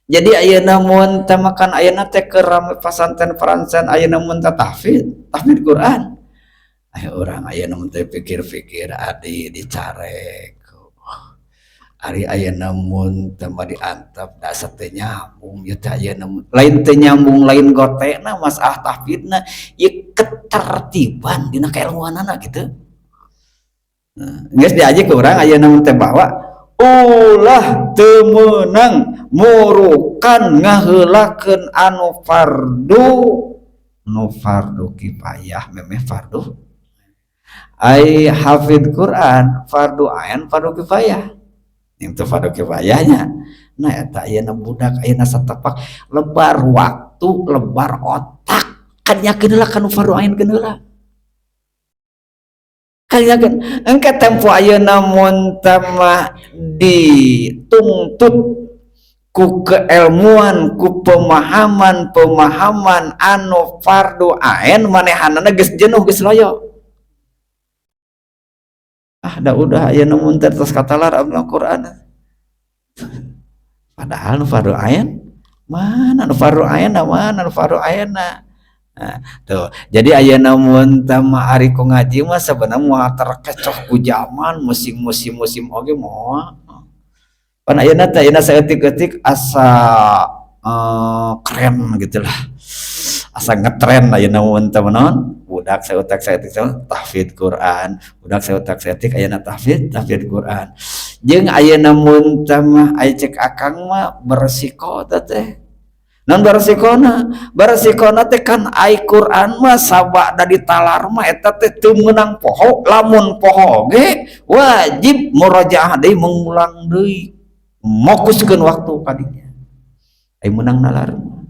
Jadi ayeuna mun teh makan, ayeuna teh keur rame pasantren paransen, ayeuna mun teh tahfidz, tahfidz Quran. Ayo urang ayeuna mun teh pikir-pikir adi dicarek. Ari ayeuna mun teh mah diantep, da asa teu nyambung ieu teh ayeuna. Lain teu nyambung, lain gotena masalah tahfidzna ieu, ketertiban dina keilmuanana gitu. Nah, geus diaji ke urang ayeuna mun teh bahwa ulah teu meunang murukan ngaheulakeun anu fardu, nu fardu kifayah memeh fardu. Ai hafid Quran fardu ain, fardu kifayah itu fardu kifayahnya. Nah, eta ayeuna budak ayeuna satapak lebar waktu, lebar otak kan, yakin heula kanu fardu ain heula kan, yakin engke tempo ayeuna mun mah dituntut ku keilmuan, ku pemahaman pemahaman anu fardu ain, manehanana geus jenuh, geus loyo. Ah, dah udah ayeuna mun teh tos katalar Al-Qur'an, padahal nu fardu ain mana, nu fardu ain mana, nu fardu ain. Nah, tuh. Jadi ayeuna mun teh mah ari ku ngaji mah sebenarnya moal terkecoh ku zaman, musim-musim musim oge moal. Pan ayeuna teh ayeuna saeutik-eutik asa keren gitu lah. Asa ngetren ayeuna mun teh naon? Budak saeutik saeutik tahfidz Quran, budak saeutik saeutik ayeuna tahfidz tahfidz Quran. Jeung ayeuna mun teh mah aya cek akang mah beresiko teh. Non beresikona, beresikona teh kan ai Quran mah sabada ditalar mah eta teh teu meunang poho, lamun poho ge wajib murajaah deui, mengulang deui, fokuskeun waktu kadinya. Ai meunang nalar mah.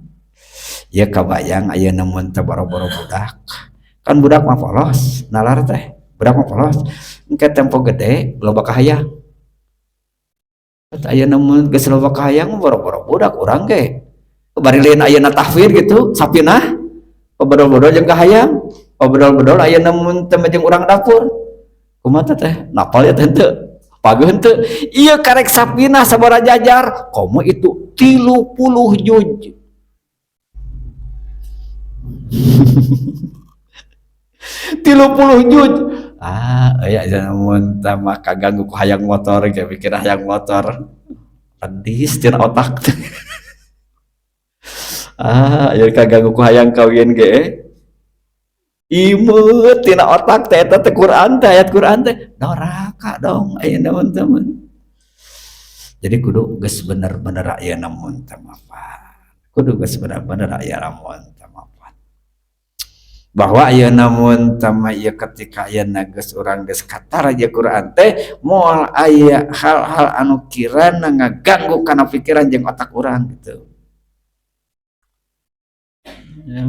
Ya kabayang ayeuna mun teh boro-boro budak. Kan budak mah polos, nalar teh. Budak mah polos. Engke tempo gede loba kahayang. Ayeuna mun geus loba kahayang, boro-boro budak, urang ge. Bari lain ayeuna tahfidz gitu, sapinah bedol-bedol jeung kahayang, bedol-bedol ayeuna mun teh jeung urang dapur. Kumaha teh? Napal ya teh henteu? Paguh henteu? Ieu karek sapinah sabaraha jajar, komo itu 30 juz. 30 juz. Ah, aya mun teh mah kaganggu ku hayang motor ge, pikir hayang motor. Pedis tina otak. Ah, aya kaganggu ku hayang kawin ge. Imut tina otak teh eta teh Quran teh, ayat Quran teh. Doraka dong ayeuna teman-teman. Jadi kudu geus bener-bener aya namun teu mapan, kudu geus bener-bener aya lamun teu mapan, bahwa ayeuna mun tama ieu ketika ayeuna geus urang geus katara Quran teh, moal aya hal-hal anu kirana ngaganggu kana pikiran jeung otak urang gitu.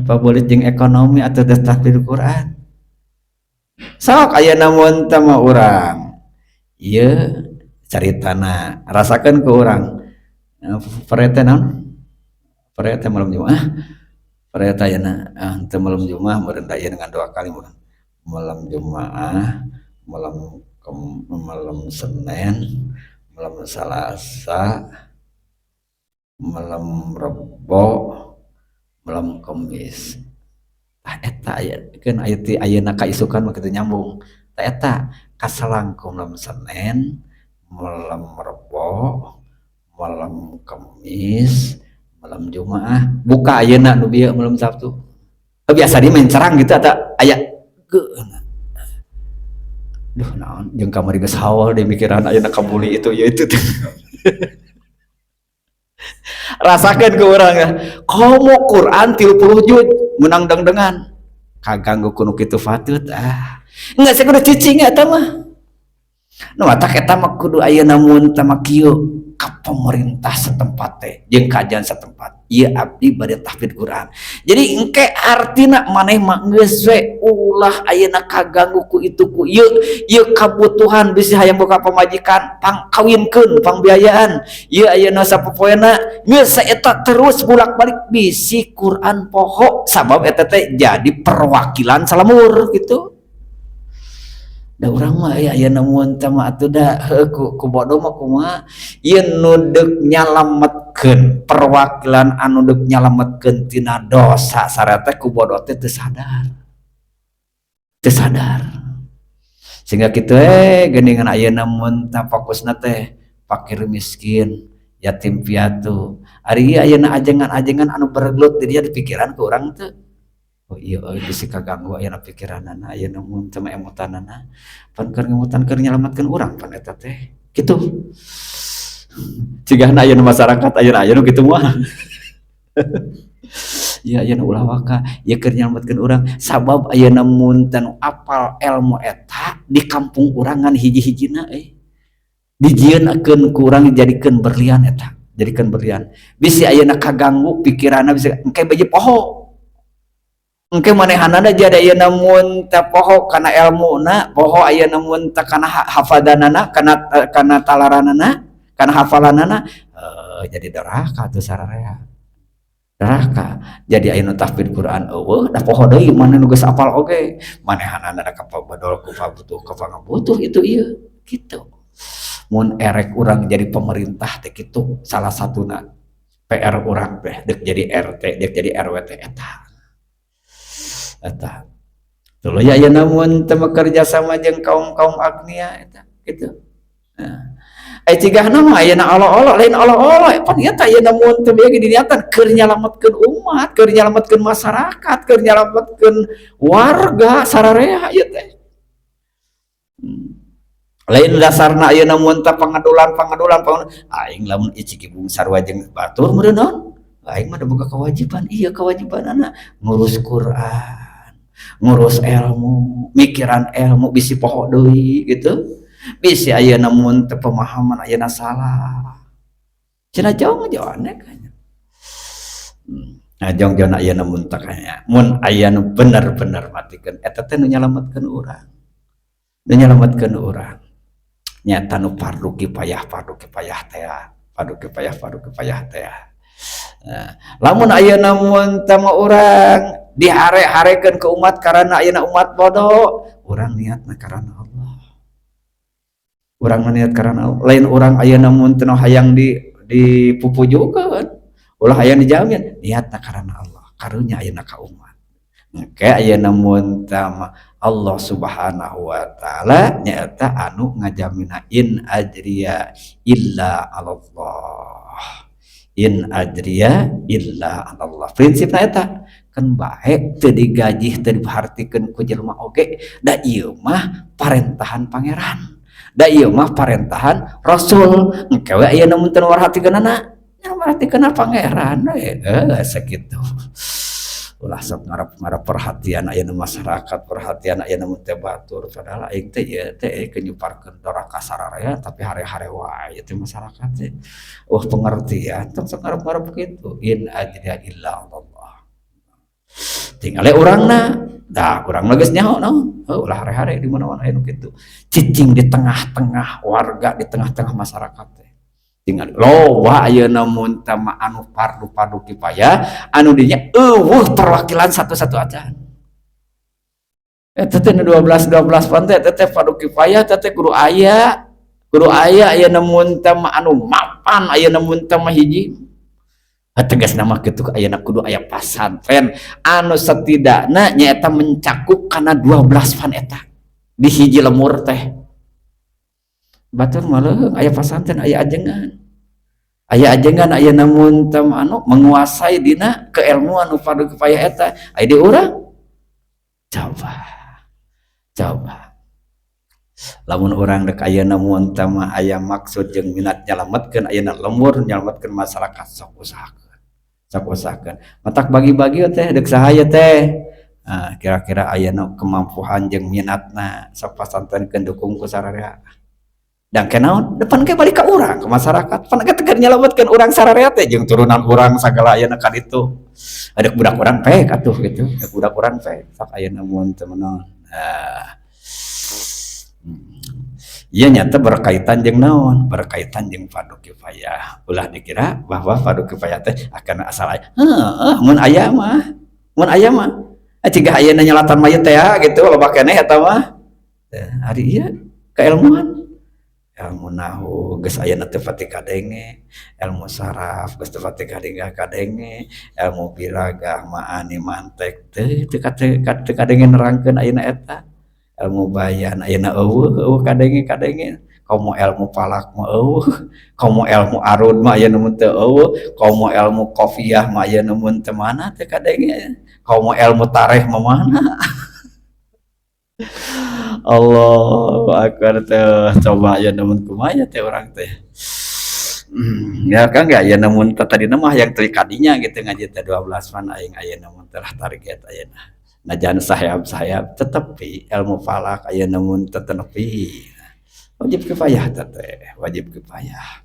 Pabulit jeung ekonomi atau tahfidz Quran. Sok ayeuna mun tama urang ieu caritana, rasakeun ku urang parete naon, parete malam Jumat, parete ayeuna teu malam Jumat meureun, da ieu dengan dua kali meureun malam Jumat, malam Senin, malam Salasa, malam Rebo, malam Kamis. Tah, eta aya keun aya ti ayeuna ka isukan mah kitu nyambung. Tah, eta kasalangkung malam Senin, malam Rebo, malam Kamis, malam Jumaah, buka ayeuna nu bieu malam Sabtu. Biasa di main cerang gitu atau aya geuna. Duh, naon jeung kamari geus hawal deh mikiran ayeuna kabuli itu ya itu. Rasakeun ku urang ya. Komo Quran 30 juz menang dengdengan. Kaganggu ku nu kitu patut ah. Enggak, saya kudu cicing eta mah. Nu matak eta mah kudu ayeuna mun teh mah kieu ka pemerintah setempat teh jeung kajian setempat. Ieu abdi bade tahfidz Quran. Jadi engke artina maneh mah geus we ulah ayeuna kaganggu ku itu ku ieu, ieu kabutuhan bisi hayang boga pamajikan pang kawinkeun, pangbiayaan. Ieu ayeuna sapopoena geus saeta terus bolak-balik bisi Quran poho, sabab eta teh jadi perwakilan salamur gitu. Da urang mah aya ayeuna mun teh mah atuh da heuh ku bodoh mah kumaha ieu nu deuk nyalametkeun perwakilan anu deuk nyalametkeun tina dosa sareta ku bodoh teh teu sadar. Teu sadar. Sehingga kitu geuningan ayeuna mun teh fokusna teh fakir miskin, yatim piatu. Ari ieu ayeuna ajengan-ajengan anu bergelut di dieu di pikiran ku urang teu. Oh iya euy, bisi kaganggu ayeuna pikiranana, ayeuna mun teh mah emutanana pan keur ngemutan keur nyalametkeun urang pan eta teh kitu. Cigahna ayeuna masyarakat ayeuna aya nu kitu mah. Ya ayeuna ulah waka ieu keur nyalametkeun urang, sabab ayeuna mun teh nu apal ilmu eta di kampung urang ngan hiji-hijina euy. Dijieunkeun ku urang dijadikeun berlian eta, jadikeun berlian. Bisi ayeuna kaganggu pikiranna, bisa engke beje poho. Engke manehanana jadi ayeuna mun teh poho kana elmuna, poho ayeuna mun teh kana hafadanana, kana talaranana, kana hafalanana, jadi doraka atuh sararea. Doraka. Jadi ayeuna tahfidz Quran eueuh da poho deui maneh nu geus apal oge. Manehanana da kapabodol ku pabutuh ka pangabutuh itu ieu kitu. Mun erek urang jadi pemerintah teh kitu salah satuna PR urang teh deuk jadi RT, deuk jadi RW teh eta. Eta. Tuluy ayeuna mun teu bekerja sama jeung kaum-kaum agnia eta kitu. Nah. Ai cigahna mah ayeuna olo-olo lain olo-olo pan ieu teh ayeuna mun teu bieu diniatan keur nyalametkeun umat, keur nyalametkeun masyarakat, keur nyalametkeun warga sararea ieu teh. Lain dasarna ayeuna mun teh pangadulan, pangadulan aing lamun Cikibung sarua jeung batur meureun naon? Aing mah boga kewajiban, iya kewajibanana ngurus Quran, ngurus ilmu, mikiran ilmu bisi poho deui gitu. Bisi ayeuna mun teu pemahaman ayeuna salah. Cenah jauh jauh aneh kayaknya. Nah, jong jong ayeuna mun teh kaya mun aya nu bener-bener matikeun eta teh nu nyalametkeun urang. Nu nyalametkeun urang. Nyata nu fardu kifayah teh, fardu kifayah teh. Nah, lamun ayeuna mun teh mah urang dihare-harekeun ke umat karena ayeuna umat bodoh, urang niatna karena Allah. Urang niat karena Allah. Lain urang ayeuna mun teu hayang dipupujukeun, ulah hayang dijamin, niatna karena Allah. Karunya ayeuna ka umat. Engke ayeuna mun teh mah Allah Subhanahu wa taala nyaeta anu ngajamina in ajriya illa 'alallah. In ajriya illa 'alallah. Prinsipna eta kan bae teu digaji teu diperhatikeun ku jelema oge, da ieu mah parentahan pangeran. Da ieu mah parentahan Rasul, engke we aya nu teu merhatikeunana, nya merhatikeun Pangeran we, sakitu. Ulah sok ngarep-ngarep perhatian aya masyarakat, perhatian aya nu teh batur, padahal aing teh ieu teh nyuparkeun doraka sararea, tapi hare-hare wae teh masyarakat teh. Wah, pengertian tong sok ngarep-ngarep kitu. In ajriya illa Allah. Tinggal urangna dah, urang mah geus nyaho naon, heuh, ulah hare-hare di mana-mana aya nu kitu. Cicing di tengah-tengah warga, di tengah-tengah masyarakat teh. Tinggal loba ayeuna mun teh mah anu fardu-fardu kifayah anu dinya euweuh perwakilan satu-satu acan. Eta teh nu 12 12 pan teh, eta teh fardu kifayah, eta teh kudu aya. Kudu aya ayeuna mun teh mah anu mapan ayeuna mun teh mah hiji. Tegasna mah kitu, ayeuna kudu aya pasantren anu setidakna nyaeta mencakup kana 12 fan eta di hiji lemur teh. Batur mah leuheung aya pasantren, aya ajengan. Aya ajengan ayeuna mun teh anu menguasai dina keilmuan nu fardu kifayah eta. Aya di urang? Coba. Coba. Lamun urang dek ayeuna mun teh mah aya maksud jeung minat nyalametkeun ayeuna lembur, nyalametkeun masyarakat, sok usahakeun. Sok usahakeun. Matak bagi-bagi teh deuk saha ieu teh? Nah, kira-kira ayeuna kemampuan jeung minatna sok pasantrenkeun, dukung ku sararea. Dan kenaon depan ke balik ke urang, ke masyarakat, pan ge tegar nyelametkeun urang sararea teh jeung turunan urang sagala ayeuna ka ditu. Ada budak urang pek atuh gitu, ada budak urang pek sok ayeuna mun teu menaon. Nah, ieu nyata berkaitan jeung naon? Berkaitan jeung fardu kifayah. Ulah dikira bahwa fardu kifayah teh akan asal aya. Heeh, mun aya mah, mun aya mah. Cigah ayeuna nyalatan mayit teh gitu, loba keneh eta mah. Ari ieu keilmuan, ilmu nahu geus ayeuna teu pati kadenge, ilmu saraf geus teu pati kadenge, ilmu balaghah, maani, mantek teu teu kadenge nerangkeun ayeuna eta. Ilmu bayan ayeuna euweuh, euweuh kadenge-kadenge. Komo ilmu falak mah euweuh, komo ilmu arud mah ayeuna mun teu euweuh, komo ilmu qafiyah mah ayeuna mun teu mana teu kadenge, komo ilmu tarikh mah mana. Allahu akbar teh, coba aya namun kumaha teh urang teh. Ya kan enggak ya, namun tadi mah yang tadi kadinya gitu ngaji teh 12 man aing aya namun telah target ayeuna. Najan sayap-sayap tetapi ilmu falak aya namun tetenepi. Wajib kifayah teh, wajib kifayah.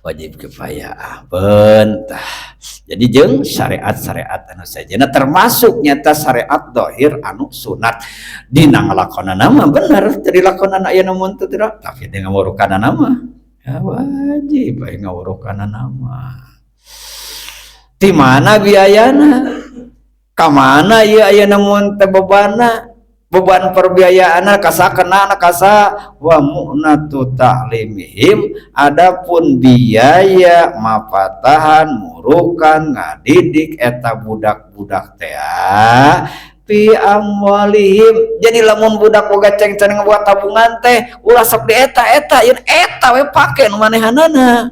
Wajib kifayah bentah. Jadi jeung syariat-syariat anu sejenna, termasuk nyata syariat dohir anu sunat dina ngalakonana mah bener teu dilakonan aya namun teu tidak, tapi dengan ngawurukanana mah ya wajib aya ngawurukanana mah. Di mana biayana, ka mana ieu aya namun teh bebanna, beban perbiayaanna kasa kenana kasa wa mu'natu ta'limihim. Adapun biaya mapatahan, murukan, ngadidik eta budak-budak teh fi amwalihim. Jadi lamun budak boga ceng-ceng buat tabungan teh ulah sok di eta eta yen eta we pake nu manehanana.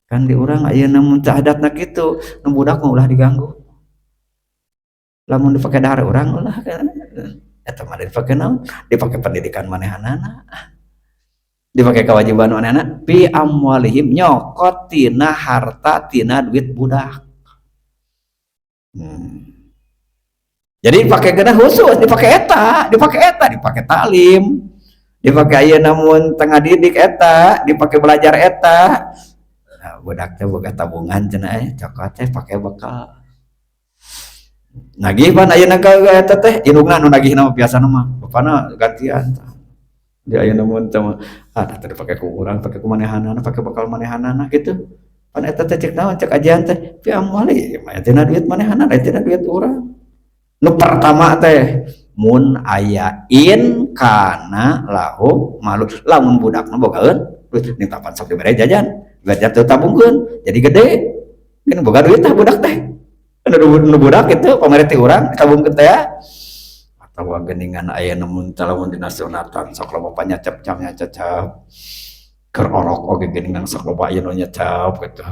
Kan di urang ayeuna mun teu adatna kitu, nu budak mah ulah diganggu. Lamun dipake dahar urang ulah, eta mah dipake naon? Dipake pendidikan manehanana, dipake kewajiban manehana. Fi amwalihim, nyokot tina harta, tina duit budak. Jadi dipake kena khusus, dipake eta, dipake eta, dipake talim, dipake ayeuna mun tengah didik eta, dipake belajar eta. Nah, budak teh boga tabungan cenah, cokot teh pake bekal nagih pan ayeuna ka eta teh indungna nu nagihna mah, biasana mah bapana gantian. Di ayeuna mun teh mah ah teh dipake ku urang, pake ku manehanana, pake bekal manehanana gitu pan. Eta teh cek naon, cek ajian teh fi amwali mah tina duit manehanana, tina duit urang. Nu pertama teh mun aya in kana lahu malu, lamun budakna bogaeun duit ning tapan sok dibere jajan, belajar teu tabungkeun jadi gede kan boga duit tah budak teh. Nu budak itu pamere ti urang tabungkeun teh ya. Atawa geuningan aya mun teh lamun dina sunatan sok loba panyacep nyacep, keur orok oge geuningan sok loba aya nu nyecep gitu.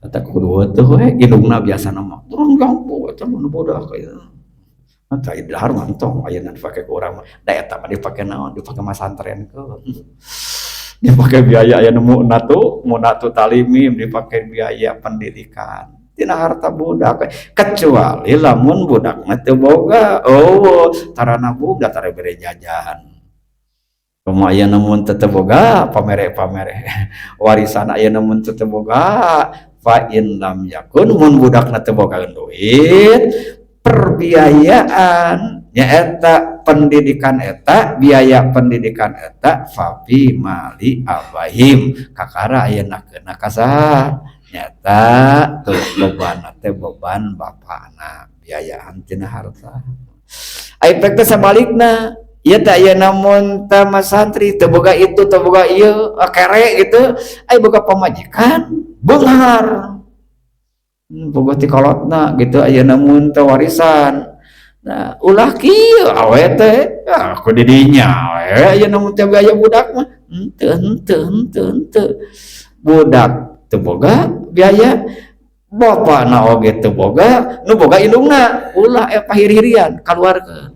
Eta kudu teh we indungna biasana mah turun gampu eta mah nu budak. Tah, dahar mah entong ayeuna dipake ku urang mah. Da eta mah dipake naon? Dipake masantren keun. Dipake biaya aya nu munatu, munatu talimim, dipake biaya pendidikan. Tina harta budak, kecuali lamun budak mah teu boga, oh tara nabung da tara bere jajan. Kumaha aya mun teu boga pamere-pamere warisan, aya mun teu boga, fa in lam yakun, mun budakna teu boga duit perbiayaan nyaeta pendidikan eta, biaya pendidikan eta, fafi mali abaihim, kakara ayeuna keuna ka saha? Nyata tuh beban teh beban bapana, biayaan tina harta. Ai pek teh sabalikna ieu teh, aya namun teh santri teu boga itu, teu boga ieu, kere gitu, ai boga pamajikan beunghar, boga ti kolotna gitu, aya namun teh warisan. Nah, ulah kieu awe teh, aku di dinya we aya namun teh biaya budak mah. Henteu, henteu, henteu, henteu. Budak teu boga biaya, bapakna oge teu boga, nu boga indungna, ulah pahiri-hirian kaluarkeun.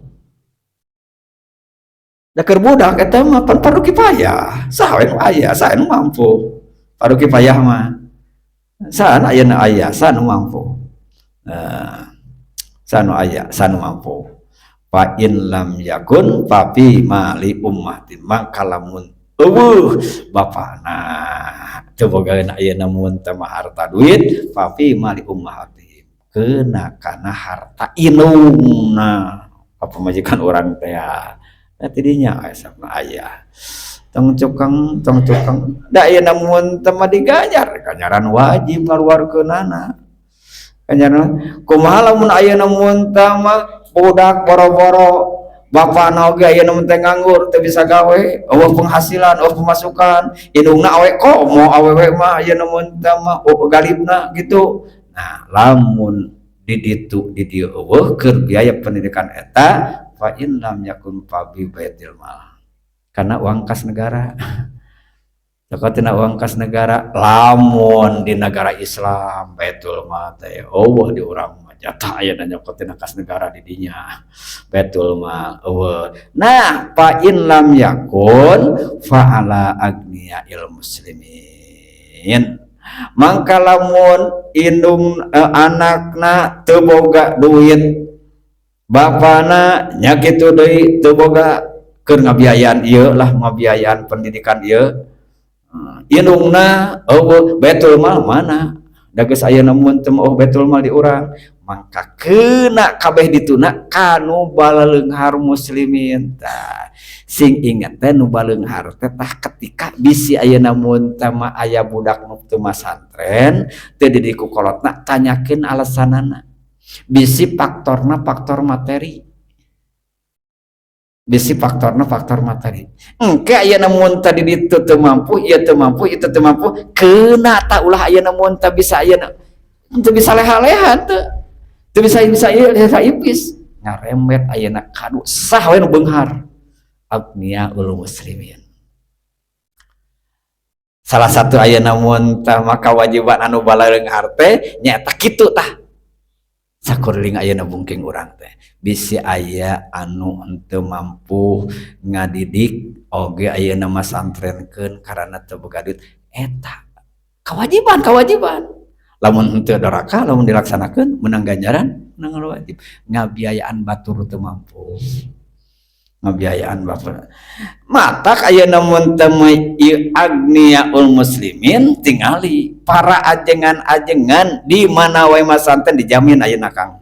Da keur budak eta mah pan fardu kifayah, saha we nu aya, saha nu mampu. Fardu kifayah mah saha ayeuna aya, saha nu mampu. Nah, saha nu aya, saha nu mampu. Fa in lam yakun fa fi mali ummahatihim, maka lamun euweuh bapana teu bogaeun ayeuna mun teh harta duit, fa fi mali ummahatihim, keuna kana harta indungna pamajikan urang teh. Nah, tidinya aya aya tong cukang, tong cukang, da ayeuna mun teh mah diganjar ganjaran wajib ngaluarkeunana ganjaran. Kumaha lamun ayeuna mun teh mah budak boro-boro, bapana oge ayeuna mun teh nganggur, teu bisa gawe, euweuh penghasilan, euweuh pemasukan, indungna awe komo awewe mah ayeuna mun teh mah, oh, galibna gitu. Nah, lamun di ditu di dieu euweuh keur biaya pendidikan eta, fa in lam yakun fa bi baitil mal, karena uang kas negara. Tina uang kas negara, lamun di negara Islam baitul mal teh euweuh, di urang mah jatah aya nyokot tina kas negara di dinya baitul mal euweuh. Nah, fa in lam yakun fa ala agniyail muslimin, mangka lamun indung anakna teu boga duit, bapana nya kitu deui teu boga keur ngabiayaan ieu lah, ngabiayaan pendidikan ieu, indungna euweuh, baitul mal mana da geus ayeuna mun teu oh baitul mal di urang, mangka keuna kabeh dituna kanu balaleunghar muslimin. Tah, sing inget teh nu baleunghar teh. Tah, ketika bisi ayeuna mun teh mah aya budak nu teu masantren, teu dididik ku kolotna, tanyakeun alasanana. Bisi faktorna faktor materi, bisi faktorna faktor materi. Engke ayeuna mun tadi ditu teu mampu ieu, teu mampu ieu, teu mampu keuna. Tak ulah ayeuna mun teu bisa, ayeuna teu bisa leha-lehan, teu teu bisa bisa ieu, leha ipis ngarembet ayeuna kadu sah we nu beunghar, agniyaul muslimin. Salah satu ayeuna mun tah maka kewajiban anu baleunghar teh nyaeta kitu. Tah, sakuriling ayeuna bungking urang teh bisi aya anu henteu mampu ngadidik oge ayeuna masantrenkeun karena teu boga duit, eta kewajiban, kewajiban. Lamun henteu doraka, lamun dilaksanakeun menang ganjaran, menang wajib. Ngabiayaan batur teu mampu ngabiayaan batur, matak ayeuna mun teu agniyaul muslimin. Tingali para ajengan-ajengan di mana wae masantren, dijamin ayeuna Kang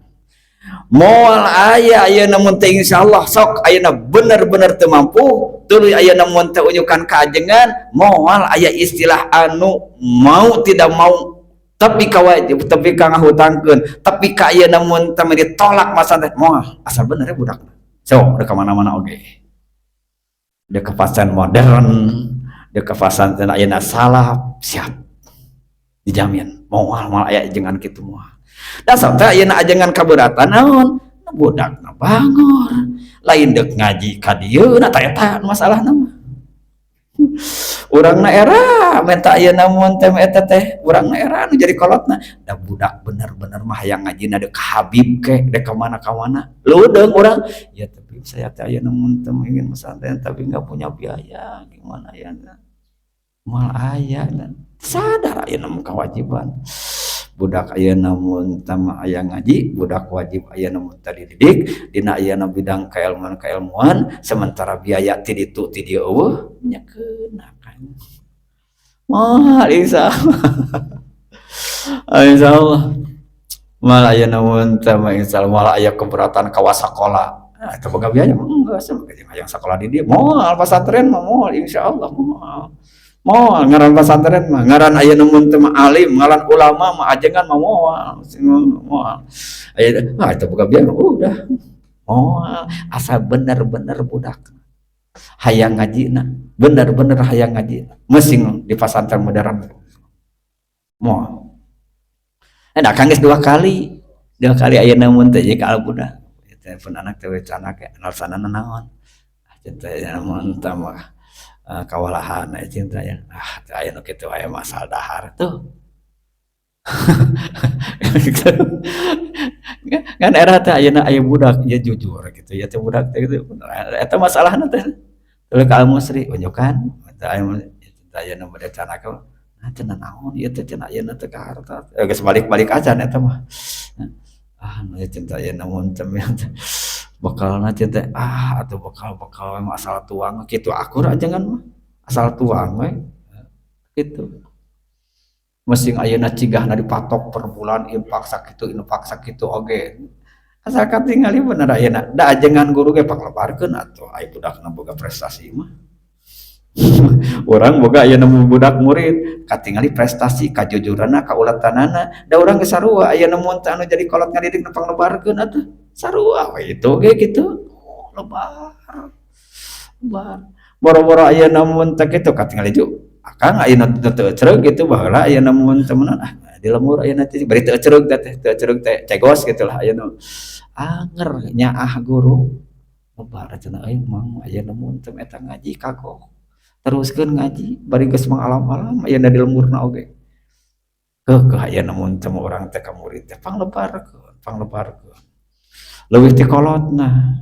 moal aya ayeuna mun teh insyaallah. Sok ayeuna bener-bener teu mampu, tuluy ayeuna mun teh unyukan ka ajengan, moal aya istilah anu mau tidak mau tapi ka wajib, tapi ka ngahutangkeun, tapi ka ayeuna mun teh ditolak masantren, moal, asal bener ya budak. Sok udah kemana-mana oge, udah ke pasantren modern, udah ke pasantren ayeuna salaf, siap, dijamin moal, moal aya ajengan kitu, moal. Dasar teh ayeuna ajengan kaberatan naon, budak bangor, lain dek ngaji ka dieu. Nah, tah, eta masalahna mah. Urangna era minta ayeuna mun teh eta teh urangna era nu jadi kolotna. Da budak bener-bener mah hayang ngajina deuk ka Habib ke, dek ka mana ka mana. Leudeung urang, ya tapi saya teh ayeuna mun teh ingin pesantren tapi nggak punya biaya, gimana ya? Moal aya sadar ayeuna mah kewajiban. Budak ayeuna mun teh mah aya ngaji, budak wajib ayeuna mun teh dididik dina ayeuna bidang keilmuan-keilmuan, sementara biaya ti ditu ti dieu euweuh nya keuna kan. Moal insyaallah. Insyaallah. Moal ayeuna mun teh mah insyaallah moal aya keberatan ka sakola. Nah, eta boga biaya mah enggak, hayang sakola di dieu moal pasantren mah moal insyaallah moal. Moal ngaran pasantren mah, ngaran ayeuna mun teh mah alim, ngaran ulama mah ajengan mah moal, moal. Aya ah eta boga biaya udah. Moal asal bener-bener budak hayang ngajina, bener-bener hayang ngajina. Mesing di pasantren modern. Moal. Nah, kang geus dua kali ayeuna mun teh ka budak. Telepon anak teh anak alasanna naon? Cinta mun teh mah kawalahan cinta ya. Ah, teu aya nu kitu aya masalah dahar tuh. Kan era teh ayeuna aya budak ya jujur gitu ya teh budak teh gitu. Eta masalahna teh. Tuluy ka Al-Musri unjukan teh aya ayeuna bade canaka nah cenah naon ieu teh cenah ayeuna teh ka harta. Geus balik-balik acan eta mah. Ah, nu cinta ayeuna mun teh bekalna teh ah atuh bekal-bekal we asal tuang kitu akur ajengan mah. Asal tuang we gitu. Mesing ayeuna cigahna dipatok per bulan infak sakitu infak sakitu oge. Asal katingali bener ayeuna da ajengan guru ge panglebarkeun atuh aya budakna boga prestasi mah. Urang boga ayeuna budak murid katingali prestasi kajujuranna kauletanana da urang geus sarua ayeuna mun teh anu jadi kolot ngadidik nu panglebarkeun atuh sarua we itu ge kitu. Oh, lebar. Lebar. Boro-boro ayeuna mun teh kitu katingali ju akang ayeuna teu ecreug gitu baheula ayeuna mun teh meunang ah di lembur ayeuna teh bari teu ecreug teh teu ecreug teh cegos gitu lah ayeuna anger nyaah guru lebar cenah euy mang ayeuna mun teh eta ngaji kagok teruskeun ngaji bari geus mengalam-alam ayeuna di lemburna oge keukeuh ayeuna mun teh urang teh ka murid teh panglebarkeun panglebarkeun leuwih ti kolotna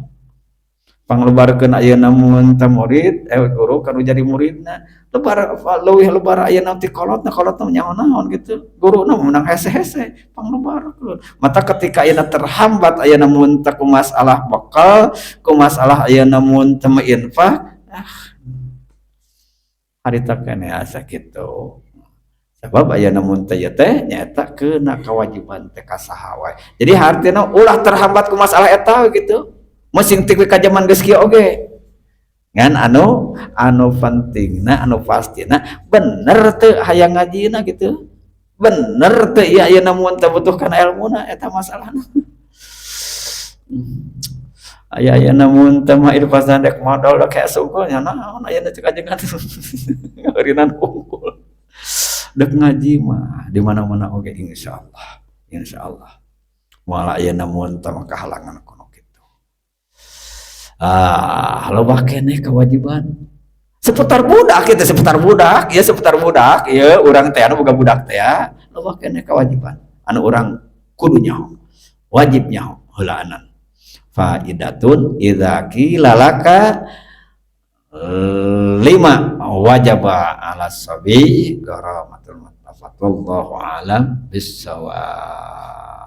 panglebarkeun ayeuna mun teh murid guru kanu jadi muridna lebar leuwih lebar ayeuna ti kolotna kolotna nyaho naon gitu guruna meunang hese-hese panglebarkeun mata ketika ayeuna terhambat ayeuna mun teh ku masalah bekal ku masalah ayeuna mun teh infak ah harita keneh asa kitu sebab ayeuna mun teh ieu teh nyaeta keuna kewajiban teh ka saha wae. Jadi hartina ulah terhambat ku masalah eta gitu mesing ti ka jaman geus kieu oge ngan anu anu pentingna anu pastina bener teu hayang ngajina gitu bener teu ieu ayeuna mun teh butuh kana elmuna eta masalahna. Aya ayeuna mun teh mah irfasan dek modal dek kayak sungkul nya naon ayeuna cek ajengan ngaurinan unggul dek ngaji mah di mana-mana oge insyaallah insyaallah moal ayeuna mun teh mah kahalangan kuno kitu. Ah loba keneh kewajiban seputar budak itu seputar budak ya seputar budak ya urang teh anu boga budak teh ya loba keneh kewajiban anu urang kudu nyaho wajib nyaho heulaanan. Faidatun idza qila laka lima wajaba ala sabi garamatul muttafaq wallahu alam bissawab.